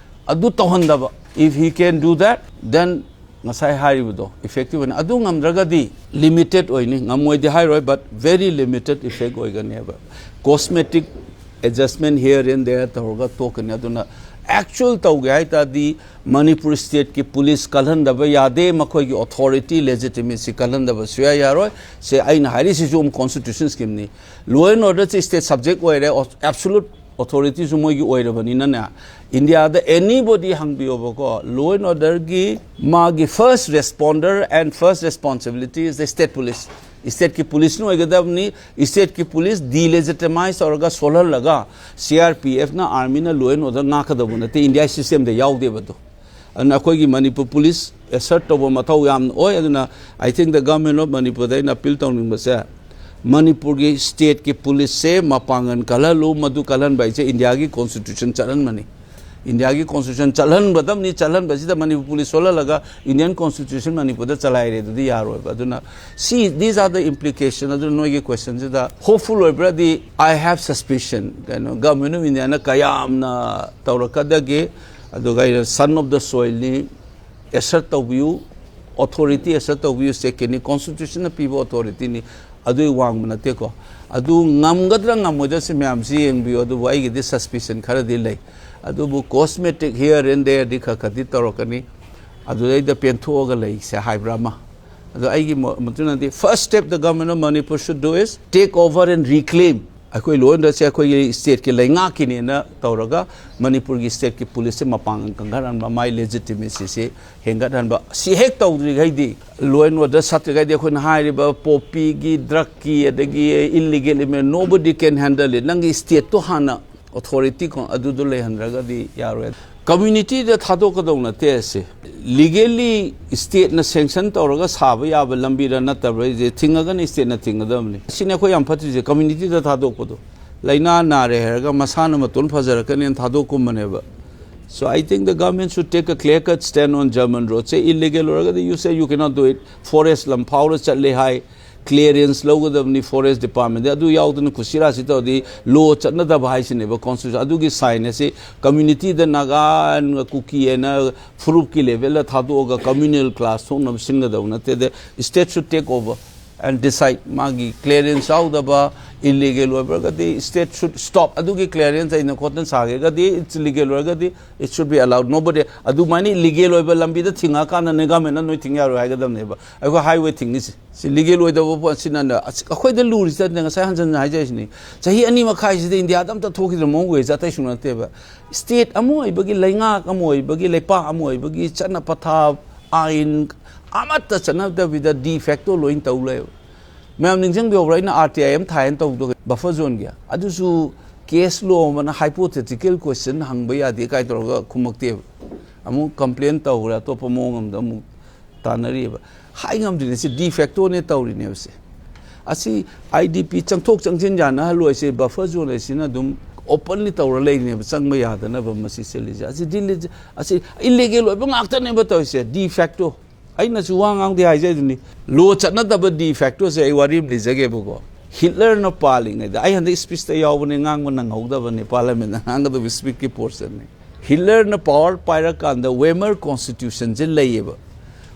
ꯑꯗꯨ ꯇꯧꯍꯟꯗꯕ꯫ If he can do that, then ꯉꯁꯥꯏ ꯍꯥꯏꯔꯤꯕꯗꯣ effective ꯑꯣꯏꯅ꯫ ꯑꯗꯨ ꯉꯝꯗ꯭ꯔꯒꯗꯤ limited ꯑꯣꯏꯅꯤ, ꯉꯝꯃꯣꯏꯗꯤ ꯍꯥꯏꯔꯣꯏ, but very limited effect ꯑꯣꯏꯒꯅꯦꯕ꯫ Cosmetic adjustment here and there ꯇꯧꯔꯒ ꯇꯣꯛꯀꯅꯤ꯫ ꯑꯗꯨꯅ actual ꯇꯧꯒꯦ ꯍꯥꯏ ꯇꯥꯔꯗꯤ ꯃꯅꯤꯄꯨꯔ stateꯀꯤ police ꯀꯜꯍꯟꯗꯕ ꯌꯥꯗꯦ, ꯃꯈꯣꯏꯒꯤ authority, legitimacy ꯀꯜꯍꯟꯗꯕ ꯁꯨꯌꯥ ꯌꯥꯔꯣꯏ꯫ ꯁꯦ ꯑꯩꯅ ꯍꯥꯏꯔꯤꯁꯤꯁꯨ ꯑꯃꯨꯛ constitution schemeꯅꯤ꯫ Law and orderꯁꯤ state subject ꯑꯣꯏꯔꯦ, absolute ꯑꯣꯊꯣꯔꯤꯇꯤꯁꯨ ꯃꯣꯏꯒꯤ ꯑꯣꯏꯔꯕꯅꯤꯅꯅꯦ, ꯏꯟꯗꯤꯌꯥꯗ ꯑꯦꯅꯤꯕꯣꯗꯤ ꯍꯪꯕꯤꯌꯣꯕꯀꯣ, law and orderꯒꯤ ꯃꯥꯒꯤ first responder and first responsibility is the state police. ꯏꯁꯇꯦꯠꯀꯤ ꯄꯨꯂꯤꯁꯅ ꯑꯣꯏꯒꯗꯕꯅꯤ. ꯏꯁꯇꯦꯠꯀꯤ ꯄꯨꯂꯤꯁ ꯗꯤꯂꯦꯖꯤꯇꯃꯥꯏꯁ ꯇꯧꯔꯒ ꯁꯣꯜꯍꯜꯂꯒ ꯁꯤ ꯑꯥꯔ ꯄꯤ ꯑꯦꯐꯅ, ꯑꯥꯔꯃꯤꯅ law and order ꯉꯥꯛꯀꯗꯧꯕ ꯅꯠꯇꯦ, ꯏꯟꯗꯤꯌꯥ ꯁꯤꯁꯇꯦꯝꯗ ꯌꯥꯎꯗꯦꯕ ꯑꯗꯨ. ꯑꯗꯨꯅ ꯑꯩꯈꯣꯏꯒꯤ ꯃꯅꯤꯄꯨꯔ ꯄꯨꯂꯤꯁ ꯑꯦꯁꯔꯠ ꯇꯧꯕ ꯃꯊꯧ ꯌꯥꯝꯅ ꯑꯣꯏ. ꯑꯗꯨꯅ I think the government of ꯃꯅꯤꯄꯨꯔꯗ ꯑꯩꯅ ꯑꯄꯤꯜ ꯇꯧꯅꯤꯡꯕꯁꯦ, ꯃꯅꯤꯄꯨꯔꯒꯤ ꯁ꯭ꯇꯦꯠꯀꯤ ꯄꯨꯂꯤꯁꯁꯦ ꯃꯄꯥꯡꯒꯜ ꯀꯜꯍꯜꯂꯨ. ꯃꯗꯨ ꯀꯜꯍꯟꯕ ꯍꯥꯏꯁꯦ ꯏꯟꯗꯤꯌꯥꯒꯤ ꯀꯣꯟꯁꯇꯤꯇ꯭ꯌꯨꯁꯟ ꯆꯠꯍꯟꯕꯅꯤ. ꯏꯟꯗꯤꯌꯥꯒꯤ ꯀꯣꯟꯁꯇꯤꯇ꯭ꯌꯨꯁꯟ ꯆꯠꯍꯟꯒꯗꯕꯅꯤ. ꯆꯠꯍꯟꯕꯁꯤꯗ ꯃꯅꯤꯄꯨꯔ ꯄꯨꯂꯤꯁ ꯁꯣꯜꯍꯜꯂꯒ ꯏꯟꯗꯤꯌꯟ ꯀꯣꯟꯁꯇꯤꯇ꯭ꯌꯨꯁꯟ ꯃꯅꯤꯄꯨꯔꯗ ꯆꯂꯥꯏꯔꯦ, ꯑꯗꯨꯗꯤ ꯌꯥꯔꯣꯏꯕ. ꯑꯗꯨꯅ see, these are the implication. ꯑꯗꯨꯅ ꯅꯣꯏꯒꯤ ꯀꯣꯏꯁꯟꯁꯤꯗ ꯍꯣꯞꯐꯨꯜ ꯑꯣꯏꯕ꯭ꯔꯗꯤ, I have suspicion. ꯀꯩꯅꯣ, ꯒꯚꯔꯟꯃꯦꯟ ꯑꯣꯐ ꯏꯟꯗꯤꯌꯥꯅ ꯀꯌꯥꯝꯅ ꯇꯧꯔꯛꯀꯗꯒꯦ? ꯑꯗꯨꯒ ꯑꯩꯅ son of the soilꯅꯤ, ꯑꯦꯁꯔꯠ ꯇꯧꯕꯤꯌꯨ, ꯑꯣꯊꯣꯔꯤꯇꯤ ꯑꯦꯁꯔꯠ ꯇꯧꯕꯤꯌꯨ, ꯁ꯭ꯇꯦꯠꯀꯤꯅꯤ, ꯀꯣꯟꯁꯇꯤꯇ꯭ꯌꯨꯁꯟꯅ ꯄꯤꯕ ꯑꯣꯊꯣꯔꯤꯇꯤꯅꯤ, ꯑꯗꯨꯒꯤ ꯋꯥꯡꯕ ꯅꯠꯇꯦꯀꯣ. ꯑꯗꯨ ꯉꯝꯒꯗ꯭ꯔꯥ ꯉꯝꯃꯣꯏꯗ꯭ꯔꯥ ꯁꯤ ꯃꯌꯥꯝꯁꯤ ꯌꯦꯡꯕꯤꯌꯨ. ꯑꯗꯨꯕꯨ ꯑꯩꯒꯤꯗꯤ suspicion ꯈꯔꯗꯤ ꯂꯩ. ꯑꯗꯨꯕꯨ cosmetic here and thereꯗꯤ ꯈꯔ ꯈꯔꯗꯤ ꯇꯧꯔꯛꯀꯅꯤ. ꯑꯗꯨꯗꯩꯗ ꯄꯦꯟꯊꯣꯛꯑꯒ ꯂꯩꯁꯦ ꯍꯥꯏꯕ꯭ꯔꯥ ꯑꯃ. ꯑꯗꯣ ꯑꯩꯒꯤ ꯃꯣ-, ꯃꯣꯠꯇꯨꯅꯗꯤ, first step the government of Manipur should do is take over and reclaim. ꯑꯩꯈꯣꯏ ꯂꯣꯏꯅꯁꯦ ꯑꯩꯈꯣꯏꯒꯤ ꯁ꯭ꯇꯦꯠꯀꯤ ꯂꯩꯉꯥꯛꯀꯤꯅꯦꯅ ꯇꯧꯔꯒ ꯃꯅꯤꯄꯨꯔꯒꯤ ꯁ꯭ꯇꯦꯠꯀꯤ ꯄꯨꯂꯤꯁꯁꯦ ꯃꯄꯥꯡꯒꯜ ꯀꯟꯈꯠꯍꯟꯕ, ꯃꯥꯏ ꯂꯦꯖꯤꯇꯤꯃꯦꯁꯤꯁꯦ ꯍꯦꯟꯒꯠꯍꯟꯕ. ꯁꯤ ꯍꯦꯛ ꯇꯧꯗ꯭ꯔꯤꯈꯩꯗꯤ, law and order ꯁꯠꯇ꯭ꯔꯤꯈꯩꯗꯤ, ꯑꯩꯈꯣꯏꯅ ꯍꯥꯏꯔꯤꯕ ꯄꯣꯄꯤꯒꯤ, ꯗ꯭ꯔꯛꯀꯤ, ꯑꯗꯒꯤ illegal immigrant, nobody can handle it. ꯅꯪꯒꯤ ꯁ꯭ꯇꯦꯠꯇꯣ ꯍꯥꯟꯅ ꯑꯣꯊꯣꯔꯤꯇꯤ ꯀꯣ-, ꯑꯗꯨꯗꯣ ꯂꯩꯍꯟꯗ꯭ꯔꯒꯗꯤ ꯌꯥꯔꯣꯏ. ꯀꯝꯃ꯭ꯌꯨꯅꯤꯇꯤꯗ ꯊꯥꯗꯣꯛꯀꯗꯧ ꯅꯠꯇꯦ ꯑꯁꯦ. ꯂꯤꯒꯦꯜꯂꯤ ꯁ꯭ꯇꯦꯠꯅ ꯁꯦꯡꯁꯟ ꯇꯧꯔꯒ ꯁꯥꯕ ꯌꯥꯕ ꯂꯝꯕꯤꯔ ꯅꯠꯇꯕ꯭ꯔꯥ ꯍꯥꯏꯁꯦ, ꯊꯤꯡꯉꯒꯅ ꯁ꯭ꯇꯦꯠꯅ ꯊꯤꯡꯒꯗꯕꯅꯤ. ꯁꯤꯅꯤ ꯑꯩꯈꯣꯏ ꯌꯥꯝ ꯐꯠꯇ꯭ꯔꯤꯁꯦ, ꯀꯝꯃ꯭ꯌꯨꯅꯤꯇꯤꯗ ꯊꯥꯗꯣꯛꯄꯗꯣ. ꯂꯥꯏꯅꯥ ꯅꯥꯔꯦ ꯍꯥꯏꯔꯒ ꯃꯁꯥꯅ ꯃꯇꯣꯟ ꯐꯖꯔꯛꯀꯅꯦꯅ ꯊꯥꯗꯣꯛꯀꯨꯝꯕꯅꯦꯕ. So I think the government should take a clear cut stand on German road. Say illegal ꯑꯣꯏꯔꯒꯗꯤ you say you cannot do it. Forest ꯂꯝ ꯐꯥꯎꯔ ꯆꯠꯂꯦ ꯍꯥꯏ, clearance ꯂꯧꯒꯗꯕꯅꯤ forest departmentꯗ. ꯑꯗꯨ ꯌꯥꯎꯗꯅ ꯀꯨꯁꯤꯔꯥꯁꯤ ꯇꯧꯔꯗꯤ law ꯆꯠꯅꯗꯕ ꯍꯥꯏꯁꯤꯅꯦꯕ constitution. ꯑꯗꯨꯒꯤ sign ꯑꯁꯤ communityꯗ ꯅꯥꯒꯥ, ꯀꯨꯀꯤ ꯍꯥꯏꯅ ꯐꯨꯔꯨꯞꯀꯤ levelꯗ ꯊꯥꯗꯣꯛꯑꯒ communal class ꯊꯣꯛꯅꯕ ꯁꯤꯟꯒꯗꯕ ꯅꯠꯇꯦ. The state should take over. And decide, ꯃꯥꯒꯤ clearance ꯌꯥꯎꯗꯕ, illegal ꯑꯣꯏꯕ꯭ꯔꯒꯗꯤ state should stop. ꯑꯗꯨꯒꯤ clearance ꯑꯩꯅ ꯈꯣꯠꯇꯅ ꯁꯥꯒꯦꯒꯗꯤ, it's illegal ꯑꯣꯏꯔꯒꯗꯤ, it should be allowed. Nobody, ꯑꯗꯨꯃꯥꯏꯅ illegal ꯑꯣꯏꯕ ꯂꯝꯕꯤꯗ ꯊꯤꯡꯉꯛꯑꯀꯥꯟꯗ ꯅꯣꯏ government ꯅ ꯅꯣꯏ ꯊꯤꯡ ꯌꯥꯔꯣꯏ ꯍꯥꯏꯒꯗꯕꯅꯦꯕ꯫ ꯑꯩꯈꯣꯏ highway ꯊꯤꯡꯉꯤꯁꯦ꯫ ꯁꯤ legal ꯑꯣꯏꯗꯕ ꯄꯣꯠꯁꯤꯅꯅꯦ, ꯑꯁ, ꯑꯩꯈꯣꯏꯗ ꯂꯨꯔꯤꯁꯦ ꯉꯁꯥꯏ ꯍꯟꯖꯟ ꯍꯟꯖꯟ ꯍꯥꯏꯖꯔꯤꯁꯤꯅꯤ꯫ ꯆꯍꯤ ꯑꯅꯤ ꯃꯈꯥꯏꯁꯤꯗ ꯏꯟꯗꯤꯌꯥꯗ ꯑꯝꯇ ꯊꯣꯛꯈꯤꯗ꯭ꯔ ꯃꯑꯣꯡ ꯑꯣꯏꯔꯤꯁꯦ, ꯑꯇꯩꯁꯨ ꯅꯠꯇꯦꯕ꯫ State ꯑꯃ ꯑꯣꯏꯕꯒꯤ, ꯂꯩꯉꯥꯛ ꯑꯃ ꯑꯣꯏꯕꯒꯤ, ꯂꯩꯄꯥꯛ ꯑꯃ ꯑꯣꯏꯕꯒꯤ ꯆꯠꯅ ꯄꯊꯥꯞ, ꯑꯥꯏꯟ ꯑꯃꯠꯇ ꯆꯠꯅꯗꯕꯤꯗ de facto ꯂꯣꯏ ꯇꯧ ꯂꯩꯕ꯫ ꯃꯌꯥꯝ ꯅꯤꯡꯁꯤꯡꯕꯤꯍꯧꯕ꯭ꯔꯥ? ꯑꯩꯅ R T I ꯑꯃ ꯊꯥꯏꯅ ꯇꯧꯕꯗꯣ buffer zone ꯒꯤ, ꯑꯗꯨꯁꯨ case law ꯑꯃꯅ hypothetical question ꯍꯪꯕ ꯌꯥꯗꯦ ꯀꯥꯏ ꯇꯧꯔꯒ ꯈꯨꯝꯃꯛꯇꯦꯕ꯫ ꯑꯃꯨꯛ complain ꯇꯧꯈ꯭ꯔꯦ, ꯑꯇꯣꯞꯄ ꯃꯑꯣꯡ ꯑꯃꯗ ꯑꯃꯨꯛ ꯇꯥꯟꯅꯔꯤꯑꯕ꯫ ꯍꯥꯏ ꯉꯝꯗ꯭ꯔꯤꯅꯦ, ꯁꯤ de facto ꯅꯦ ꯇꯧꯔꯤꯅꯦꯕ꯫ ꯁꯦ ꯑꯁꯤ I D P ꯆꯪꯊꯣꯛ ꯆꯪꯁꯤꯟ ꯌꯥꯅꯍꯜꯂꯣꯏꯁꯦ, buffer zone ꯍꯥꯏꯁꯤꯅ ꯑꯗꯨꯝ openly ꯇꯧꯔ ꯂꯩꯔꯤꯅꯦꯕ, ꯆꯪꯕ ꯌꯥꯗꯅꯕ ꯃꯁꯤ ꯁꯤꯜꯂꯤꯁꯦ꯫ ꯑꯁꯤ ꯗꯤꯜꯂꯤ-, ꯑꯁꯤ illegal ꯑꯣꯏꯕ ꯉꯥꯛꯇꯅꯦꯕ ꯇꯧꯔꯤꯁꯦ, de facto꯫ ꯑꯩꯅꯁꯨ ꯋꯥ ꯉꯥꯡꯗꯦ ꯍꯥꯏꯖꯩꯗꯨꯅꯤ, law ꯆꯠꯅꯗꯕ de facto ꯁꯦ ꯑꯩ ꯋꯥꯔꯤ ꯑꯃ ꯂꯤꯖꯒꯦꯕꯀꯣ꯫ ꯍꯤꯠꯂꯔꯅ ꯄꯥꯜꯂꯤꯉꯩꯗ, ꯑꯩ ꯍꯟꯗꯛ speech ꯇ ꯌꯥꯎꯕꯅꯦ, ꯉꯥꯡꯕ ꯅꯪꯍꯧꯗꯕꯅꯦ, parliament ꯇ ꯉꯥꯡꯒꯗꯕ speech ꯀꯤ portion ꯅꯦ꯫ ꯍꯤꯠꯂꯔꯅ power ꯄꯥꯏꯔꯀꯥꯟꯗ Weimar constitution ꯁꯦ ꯂꯩꯌꯦꯕ꯫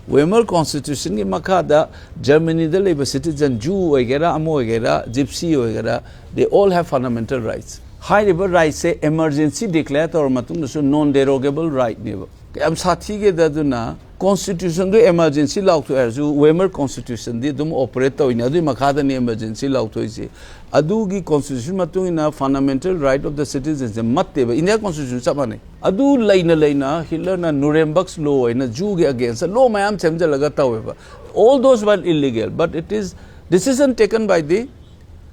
Weimar constitution ꯒꯤ ꯃꯈꯥꯗ Germany ꯗ ꯂꯩꯕ citizen, Jew ꯑꯣꯏꯒꯦꯔꯥ, ꯑꯃ ꯑꯣꯏꯒꯦꯔꯥ, Gypsy ꯑꯣꯏꯒꯦꯔꯥ, they all have fundamental rights꯫ ꯍꯥꯏꯔꯤꯕ rights ꯁꯦ emergency declare ꯇꯧꯔ ꯃꯇꯨꯡꯗꯁꯨ non derogable right ꯅꯦꯕ꯫ ꯀꯌꯥꯝ ꯁꯥꯊꯤꯒꯦꯗ? ꯑꯗꯨꯅ constitution ꯗꯨ emergency ꯂꯥꯎꯊꯣꯛꯑꯦ ꯍꯥꯏꯔꯁꯨ, Weimar constitution ꯗꯤ ꯑꯗꯨꯝ operate ꯇꯧꯔꯤꯅꯦ, ꯑꯗꯨꯒꯤ ꯃꯈꯥꯗꯅꯤ emergency ꯂꯥꯎꯊꯣꯛꯏꯁꯦ꯫ ꯑꯗꯨꯒꯤ constitution ꯃꯇꯨꯡ ꯏꯟꯅ fundamental right of the citizen say ꯃꯠꯇꯦꯕ, India constitution ꯆꯞ ꯃꯥꯟꯅꯩ꯫ ꯑꯗꯨ ꯂꯩꯅ ꯂꯩꯅ ꯍꯤꯠꯂꯔꯅ Nuremberg law ꯍꯥꯏꯅ Jew ꯒꯤ against law ꯃꯌꯥꯝ ꯁꯦꯝꯖꯤꯜꯂꯒ ꯇꯧꯋꯦꯕ꯫ All those were illegal, but it is decision taken by the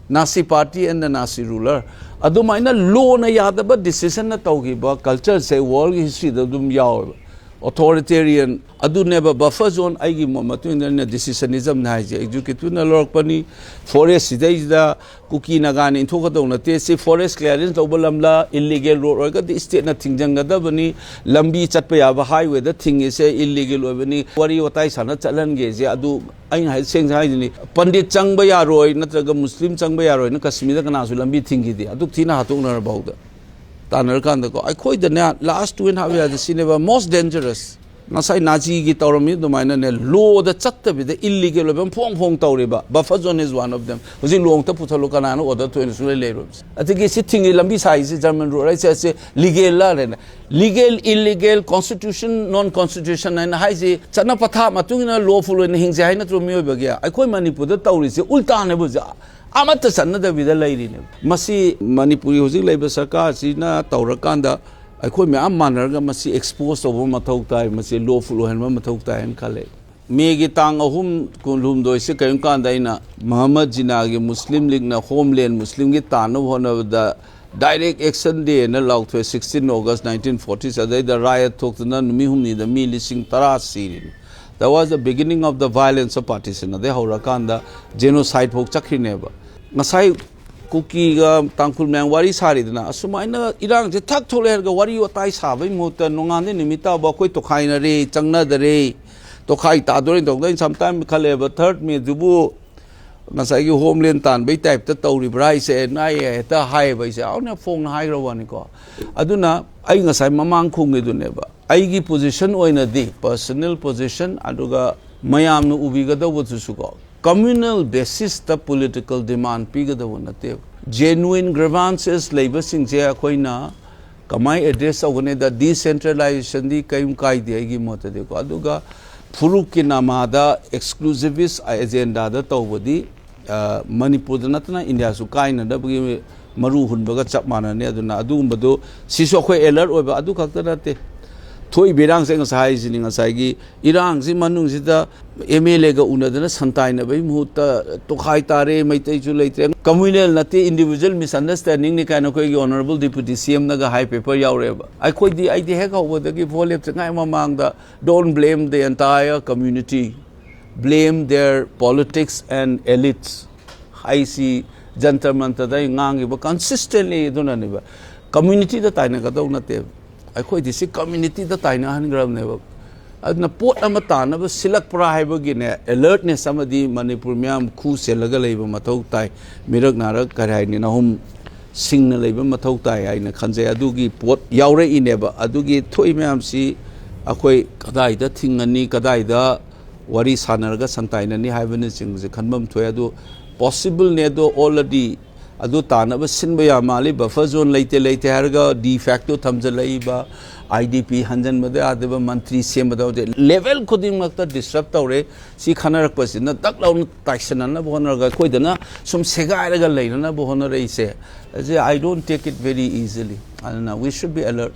Nazi party and the Nazi ruler꯫ ꯑꯗꯨꯃꯥꯏꯅ law ꯅ ꯌꯥꯗꯕ decision ꯅ ꯇꯧꯈꯤꯕ culture ꯁꯦ world ꯒꯤ history ꯗ ꯑꯗꯨꯝ ꯌꯥꯎꯋꯦꯕ꯫ Authoritarian ꯑꯗꯨꯅꯦꯕ buffer zone꯫ ꯑꯩꯒꯤ ꯃꯣꯠ ꯃꯇꯨꯡ ꯏꯟꯅ decisionism ꯅ ꯍꯥꯏꯁꯦ, executive ꯅ ꯂꯧꯔꯛꯄꯅꯤ꯫ Forest ꯁꯤꯗꯩꯁꯤꯗ ꯀꯨꯀꯤ ꯅꯥꯒꯥꯅ ꯏꯟꯊꯣꯛꯀꯗꯧ ꯅꯠꯇꯦ꯫ ꯁꯤ forest clearance ꯂꯧꯕ ꯂꯝꯂ, illegal road ꯑꯣꯏꯔꯒꯗꯤ state ꯅ ꯊꯤꯡꯖꯤꯟꯒꯗꯕꯅꯤ꯫ ꯂꯝꯕꯤ ꯆꯠꯄ ꯌꯥꯕ highway ꯗ ꯊꯤꯡꯉꯤꯁꯦ illegal ꯑꯣꯏꯕꯅꯤ꯫ ꯋꯥꯔꯤ ꯋꯥꯇꯥꯏ ꯁꯥꯟꯅ ꯆꯠꯍꯟꯒꯦꯁꯦ꯫ ꯑꯗꯨ ꯑꯩꯅ ꯍꯥꯏ, ꯁꯦꯡꯅ ꯍꯥꯏꯗꯨꯅꯤ, ꯄꯟꯗꯤꯠ ꯆꯪꯕ ꯌꯥꯔꯣꯏ ꯅꯠꯇ꯭ꯔꯒ ꯃꯨꯁꯂꯤꯝ ꯆꯪꯕ ꯌꯥꯔꯣꯏꯅ ꯀꯁꯃꯤꯔꯗ ꯀꯅꯥꯁꯨ ꯂꯝꯕꯤ ꯊꯤꯡꯈꯤꯗꯦ꯫ ꯑꯗꯨꯛ ꯊꯤꯅ ꯍꯥꯠꯇꯣꯛꯅꯔꯐꯥꯎꯗ ꯇꯥꯟꯅꯔꯀꯥꯟꯗꯀꯣ꯫ ꯑꯩꯈꯣꯏꯗꯅꯦ, last two and half year ꯁꯤꯅꯦꯕ most dangerous꯫ ꯉꯁꯥꯏ ꯅꯥꯖꯤꯒꯤ ꯇꯧꯔꯝꯃꯤ ꯑꯗꯨꯃꯥꯏꯅꯅꯦ, ꯂꯣꯗ ꯆꯠꯇꯕꯤꯗ ꯏꯜꯂꯤꯒꯦꯜ ꯑꯣꯏꯕ ꯐꯣꯡ ꯐꯣꯡ ꯇꯧꯔꯤꯕ꯫ Buffer zone is one of them. ꯍꯧꯖꯤꯛ ꯂꯣꯡꯇ ꯄꯨꯊꯠꯂꯣ, ꯀꯅꯥꯅ ꯑꯣꯔꯗꯔ ꯊꯣꯛꯏꯅ ꯁꯨꯡꯂꯩ ꯂꯩꯔꯣꯏ꯫ ꯑꯗꯒꯤ ꯁꯤ ꯊꯤꯡꯉꯤ ꯂꯝꯕꯤ ꯁꯥꯏꯁꯤ, ꯖꯔꯃꯟ ꯔꯣꯗ ꯍꯥꯏꯁꯦ, ꯑꯁꯤ ꯂꯤꯒꯦꯜ ꯂꯥꯜꯂꯦꯅ? ꯂꯤꯒꯦꯜ, ꯏꯜꯂꯤꯒꯦꯜ, ꯀꯣꯟꯁꯇꯤꯇ꯭ꯌꯨꯁꯟ, ꯅꯣꯟ ꯀꯣꯟꯁꯇꯤꯇ꯭ꯌꯨꯁꯟ ꯍꯥꯏꯅ ꯍꯥꯏꯁꯤ ꯆꯠꯅ ꯄꯊꯥꯞ ꯃꯇꯨꯡ ꯏꯟꯅ ꯂꯣꯐꯨꯜ ꯑꯣꯏꯅ ꯍꯤꯡꯁꯦ ꯍꯥꯏ ꯅꯠꯇ꯭ꯔꯣ ꯃꯤꯑꯣꯏꯕꯒꯤ? ꯑꯩꯈꯣꯏ ꯃꯅꯤꯄꯨꯔꯗ ꯇꯧꯔꯤꯁꯦ ꯎꯜꯇꯥꯅꯦꯕ ꯍꯧꯖꯤꯛ꯫ ꯑꯃꯠꯇ ꯆꯠꯅꯗꯕꯤꯗ ꯂꯩꯔꯤꯅꯦꯕ꯫ ꯃꯁꯤ ꯃꯅꯤꯄꯨꯔꯒꯤ ꯍꯧꯖꯤꯛ ꯂꯩꯕ ꯁꯔꯀꯥꯔꯁꯤꯅ ꯇꯧꯔꯀꯥꯟꯗ ꯑꯩꯈꯣꯏ ꯃꯌꯥꯝ ꯃꯥꯟꯅꯔꯒ ꯃꯁꯤ ꯑꯦꯛꯁꯄꯣꯖ ꯇꯧꯕ ꯃꯊꯧ ꯇꯥꯏ, ꯃꯁꯤ ꯂꯣꯐꯨꯜ ꯑꯣꯏꯍꯟꯕ ꯃꯊꯧ ꯇꯥꯏ ꯍꯥꯏꯅ ꯈꯜꯂꯦ꯫ ꯃꯦꯒꯤ ꯇꯥꯡ ꯑꯍꯨꯝ ꯀꯨꯟꯍꯨꯝꯗꯣꯏꯁꯦ ꯀꯔꯤꯒꯨꯝꯕ ꯀꯥꯟꯗ ꯑꯩꯅ ꯃꯍꯃꯗ ꯖꯤꯅꯥꯒꯤ ꯃꯨꯁꯂꯤꯝ ꯂꯤꯒꯅ ꯍꯣꯝꯂꯦꯟ ꯃꯨꯁꯂꯤꯝꯒꯤ ꯇꯥꯟꯅꯕ ꯍꯣꯠꯅꯕꯗ ꯗꯥꯏꯔꯦꯛ ꯑꯦꯛꯁꯟ ꯗꯦꯅ ꯂꯥꯎꯊꯣꯛꯑꯦ, sixteen August nineteen forty six. ꯑꯗꯩꯗ ꯔꯥꯏꯠ ꯊꯣꯛꯇꯨꯅ ꯅꯨꯃꯤꯠ ꯍꯨꯝꯅꯤꯗ ꯃꯤ ꯂꯤꯁꯤꯡ ꯇꯔꯥ ꯁꯤꯔꯤꯅꯤ꯫ That was the beginning of the violence of partition. ꯑꯗꯩ ꯍꯧꯔꯀꯥꯟꯗ ꯖꯦꯅꯣꯁꯥꯏꯠ ꯐꯥꯎ ꯆꯠꯈ꯭ꯔꯤꯅꯦꯕ꯫ ꯉꯁꯥꯏ ꯀꯨꯀꯤꯒ ꯇꯥꯡꯈꯨꯜ ꯃꯌꯥꯝ ꯋꯥꯔꯤ ꯁꯥꯔꯤꯗꯅ, ꯑꯁꯨꯃꯥꯏꯅ ꯏꯔꯥꯡꯁꯦ ꯊꯛ ꯊꯣꯛꯂꯦ ꯍꯥꯏꯔꯒ ꯋꯥꯔꯤ ꯋꯥꯇꯥꯏ ꯁꯥꯕꯒꯤ ꯃꯍꯨꯠꯇ ꯅꯣꯡꯉꯥꯟꯗꯩ ꯅꯨꯃꯤꯠ ꯇꯥꯕ ꯑꯩꯈꯣꯏ ꯇꯣꯈꯥꯏꯅꯔꯦ, ꯆꯪꯅꯗꯔꯦ, ꯇꯣꯈꯥꯏ ꯇꯥꯗꯣꯔꯦ ꯇꯧꯗꯣꯏꯅꯤ꯫ ꯁꯝꯇꯥꯏꯝ ꯈꯜꯂꯦꯕ, ꯊꯥꯔꯠ ꯃꯦꯗꯨꯕꯨ ꯉꯁꯥꯏꯒꯤ ꯍꯣꯝꯂꯦꯟ ꯇꯥꯟꯕꯩ ꯇꯥꯏꯞꯇ ꯇꯧꯔꯤꯕ꯭ꯔꯥ ꯍꯥꯏꯁꯦ, ꯅꯥꯏ ꯍꯦꯛꯇ ꯍꯥꯏꯌꯦꯕ ꯑꯩꯁꯦ꯫ ꯑꯗꯨꯅ ꯐꯣꯡꯅ ꯍꯥꯏꯈ꯭ꯔ ꯋꯥꯅꯤꯀꯣ꯫ ꯑꯗꯨꯅ ꯑꯩ ꯉꯁꯥꯏ ꯃꯃꯥꯡ ꯈꯣꯡꯒꯤꯗꯨꯅꯦꯕ꯫ ꯑꯩꯒꯤ ꯄꯣꯖꯤꯁꯟ ꯑꯣꯏꯅꯗꯤ, ꯄꯔꯁꯣꯅꯦꯜ ꯄꯣꯖꯤꯁꯟ, ꯑꯗꯨꯒ ꯃꯌꯥꯝꯅ ꯎꯕꯤꯒꯗꯧꯕꯗꯨꯁꯨꯀꯣ, ꯀꯝꯃ꯭ꯌꯨꯅꯦꯜ ꯕꯦꯁꯤꯁꯇ ꯄꯣꯂꯤꯇꯤꯀꯦꯜ ꯗꯤꯃꯥꯟ ꯄꯤꯒꯗꯧꯕ ꯅꯠꯇꯦꯕ꯫ ꯖꯦꯅꯨꯏꯟ ꯒ꯭ꯔꯤꯚꯥꯟꯁꯦꯁ ꯂꯩꯕꯁꯤꯡꯁꯦ ꯑꯩꯈꯣꯏꯅ ꯀꯃꯥꯏꯅ ꯑꯦꯗ꯭ꯔꯦꯁ ꯇꯧꯒꯅꯤꯗ, ꯗꯤꯁꯦꯟꯇ꯭ꯔꯦꯂꯥꯏꯖꯦꯁꯟꯗꯤ ꯀꯔꯤꯝ ꯀꯥꯏꯗꯦ ꯑꯩꯒꯤ ꯃꯣꯠꯇꯗꯤꯀꯣ꯫ ꯑꯗꯨꯒ ꯐꯨꯔꯨꯞꯀꯤ ꯅꯃꯥꯗ ꯑꯦꯛꯁꯀ꯭ꯂꯨꯁꯤꯚꯤꯁ ꯑꯦꯖꯦꯟꯗꯥꯗ ꯇꯧꯕꯗꯤ, ꯑ, ꯃꯅꯤꯄꯨꯔꯗ ꯅꯠꯇꯅ ꯏꯟꯗꯤꯌꯥꯁꯨ ꯀꯥꯏꯅꯅꯕꯒꯤ ꯃꯔꯨ ꯍꯨꯟꯕꯒ ꯆꯞ ꯃꯥꯟꯅꯅꯤ꯫ ꯑꯗꯨꯅ ꯑꯗꯨꯒꯨꯝꯕꯗꯨ, ꯁꯤꯁꯨ ꯑꯩꯈꯣꯏ ꯑꯦꯂꯔꯠ ꯑꯣꯏꯕ꯫ ꯑꯗꯨ ꯈꯛꯇ ꯅꯠꯇꯦ, ꯊꯣꯛꯏꯕ ꯏꯔꯥꯡꯁꯦ ꯉꯁꯥꯏ ꯍꯥꯏꯁꯤꯅꯤ, ꯉꯁꯥꯏꯒꯤ ꯏꯔꯥꯡꯁꯤ ꯃꯅꯨꯡꯁꯤꯗ ꯑꯦꯝ ꯑꯦꯜ ꯑꯦꯒ ꯎꯅꯗꯅ ꯁꯟꯇꯥꯏꯅꯕꯒꯤ ꯃꯍꯨꯠꯇ ꯇꯣꯈꯥꯏ ꯇꯥꯔꯦ, ꯃꯩꯇꯩꯁꯨ ꯂꯩꯇ꯭ꯔꯦ, ꯀꯝꯃ꯭ꯌꯨꯅꯦꯜ ꯅꯠꯇꯦ, ꯏꯟꯗꯤꯚꯤꯖꯨꯋꯦꯜ ꯃꯤꯁꯑꯟꯗꯔꯁ꯭ꯇꯦꯟꯗꯤꯡꯅꯤ ꯀꯥꯏꯅ ꯑꯩꯈꯣꯏꯒꯤ ꯑꯣꯅꯔꯦꯕꯜ ꯗꯤꯄ꯭ꯌꯨꯇꯤ ꯁꯤ ꯑꯦꯝꯅꯒ ꯍꯥꯏ ꯄꯦꯄꯔ ꯌꯥꯎꯔꯛꯑꯦꯕ꯫ ꯑꯩꯈꯣꯏꯗꯤ, ꯑꯩꯗꯤ ꯍꯦꯛ ꯍꯧꯕꯗꯒꯤ ꯚꯣꯠ ꯂꯦꯞꯇ꯭ꯔꯤꯉꯩ ꯃꯃꯥꯡꯗ, "Don't blame the entire community, blame their politics and elites" ꯍꯥꯏꯁꯤ ꯖꯟꯇꯔ ꯃꯟꯇꯔꯗ ꯑꯩ ꯉꯥꯡꯈꯤꯕ ꯀꯟꯁꯤꯁꯇꯦꯟꯂꯤ ꯑꯗꯨꯅꯅꯦꯕ꯫ ꯀꯝꯃ꯭ꯌꯨꯅꯤꯇꯤꯗ ꯇꯥꯏꯅꯒꯗꯧ ꯅꯠꯇꯦꯕ, ꯑꯩꯈꯣꯏꯗꯤ ꯁꯤ ꯀꯝꯃ꯭ꯌꯨꯅꯤꯇꯤꯗ ꯇꯥꯏꯅꯍꯟꯈ꯭ꯔꯕꯅꯦꯕ꯫ ꯑꯗꯨꯅ ꯄꯣꯠ ꯑꯃ ꯇꯥꯅꯕ ꯁꯤꯜꯂꯛꯄ꯭ꯔꯥ ꯍꯥꯏꯕꯒꯤꯅꯦ, ꯑꯦꯂꯔꯠꯅꯦꯁ ꯑꯃꯗꯤ ꯃꯅꯤꯄꯨꯔ ꯃꯤꯌꯥꯝ ꯈꯨ ꯆꯦꯜꯂꯒ ꯂꯩꯕ ꯃꯊꯧ ꯇꯥꯏ꯫ ꯃꯤꯔꯛ ꯅꯥꯔꯛ ꯀꯔꯤ ꯍꯥꯏꯅꯤ, ꯅꯍꯨꯝ ꯁꯤꯡꯅ ꯂꯩꯕ ꯃꯊꯧ ꯇꯥꯏ ꯍꯥꯏꯅ ꯈꯟꯖꯩ꯫ ꯑꯗꯨꯒꯤ ꯄꯣꯠ ꯌꯥꯎꯔꯛꯏꯅꯦꯕ꯫ ꯑꯗꯨꯒꯤ ꯊꯣꯛꯏ ꯃꯌꯥꯝꯁꯤ ꯑꯩꯈꯣꯏ ꯀꯗꯥꯏꯗ ꯊꯤꯡꯉꯅꯤ, ꯀꯗꯥꯏꯗ ꯋꯥꯔꯤ ꯁꯥꯟꯅꯔꯒ ꯁꯟꯇꯥꯏꯅꯅꯤ ꯍꯥꯏꯕꯅꯆꯤꯡꯕꯁꯦ ꯈꯟꯐꯝ ꯊꯣꯛꯑꯦ꯫ ꯑꯗꯨ possible ꯅꯦ, ꯑꯗꯣ already ꯑꯗꯨ ꯇꯥꯅꯕ ꯁꯤꯟꯕ ꯌꯥ ꯃꯥꯜꯂꯤ꯫ Buffer zone ꯂꯩꯇꯦ ꯂꯩꯇꯦ ꯍꯥꯏꯔꯒ de facto ꯊꯝꯖꯤꯜꯂꯛꯏꯕ, I D P ꯍꯟꯖꯤꯟꯕꯗ ꯌꯥꯗꯕ, ꯃꯟꯇ꯭ꯔꯤ ꯁꯦꯝꯕꯗ ꯍꯧꯖꯤꯛ level ꯈꯨꯗꯤꯡꯃꯛꯇ disturb ꯇꯧꯔꯦ꯫ ꯁꯤ ꯈꯟꯅꯔꯛꯄꯁꯤꯅ ꯗꯛ ꯂꯥꯎꯅ ꯇꯥꯏꯁꯟꯅꯅꯕ ꯍꯣꯠꯅꯔꯒ ꯑꯩꯈꯣꯏꯗꯅ ꯁꯨꯝ ꯁꯦꯒꯥꯏꯔꯒ ꯂꯩꯅꯅꯕ ꯍꯣꯠꯅꯔꯛꯏꯁꯦ꯫ ꯑꯁꯤ I don't take it very easily꯫ ꯑꯗꯨꯅ we should be alert꯫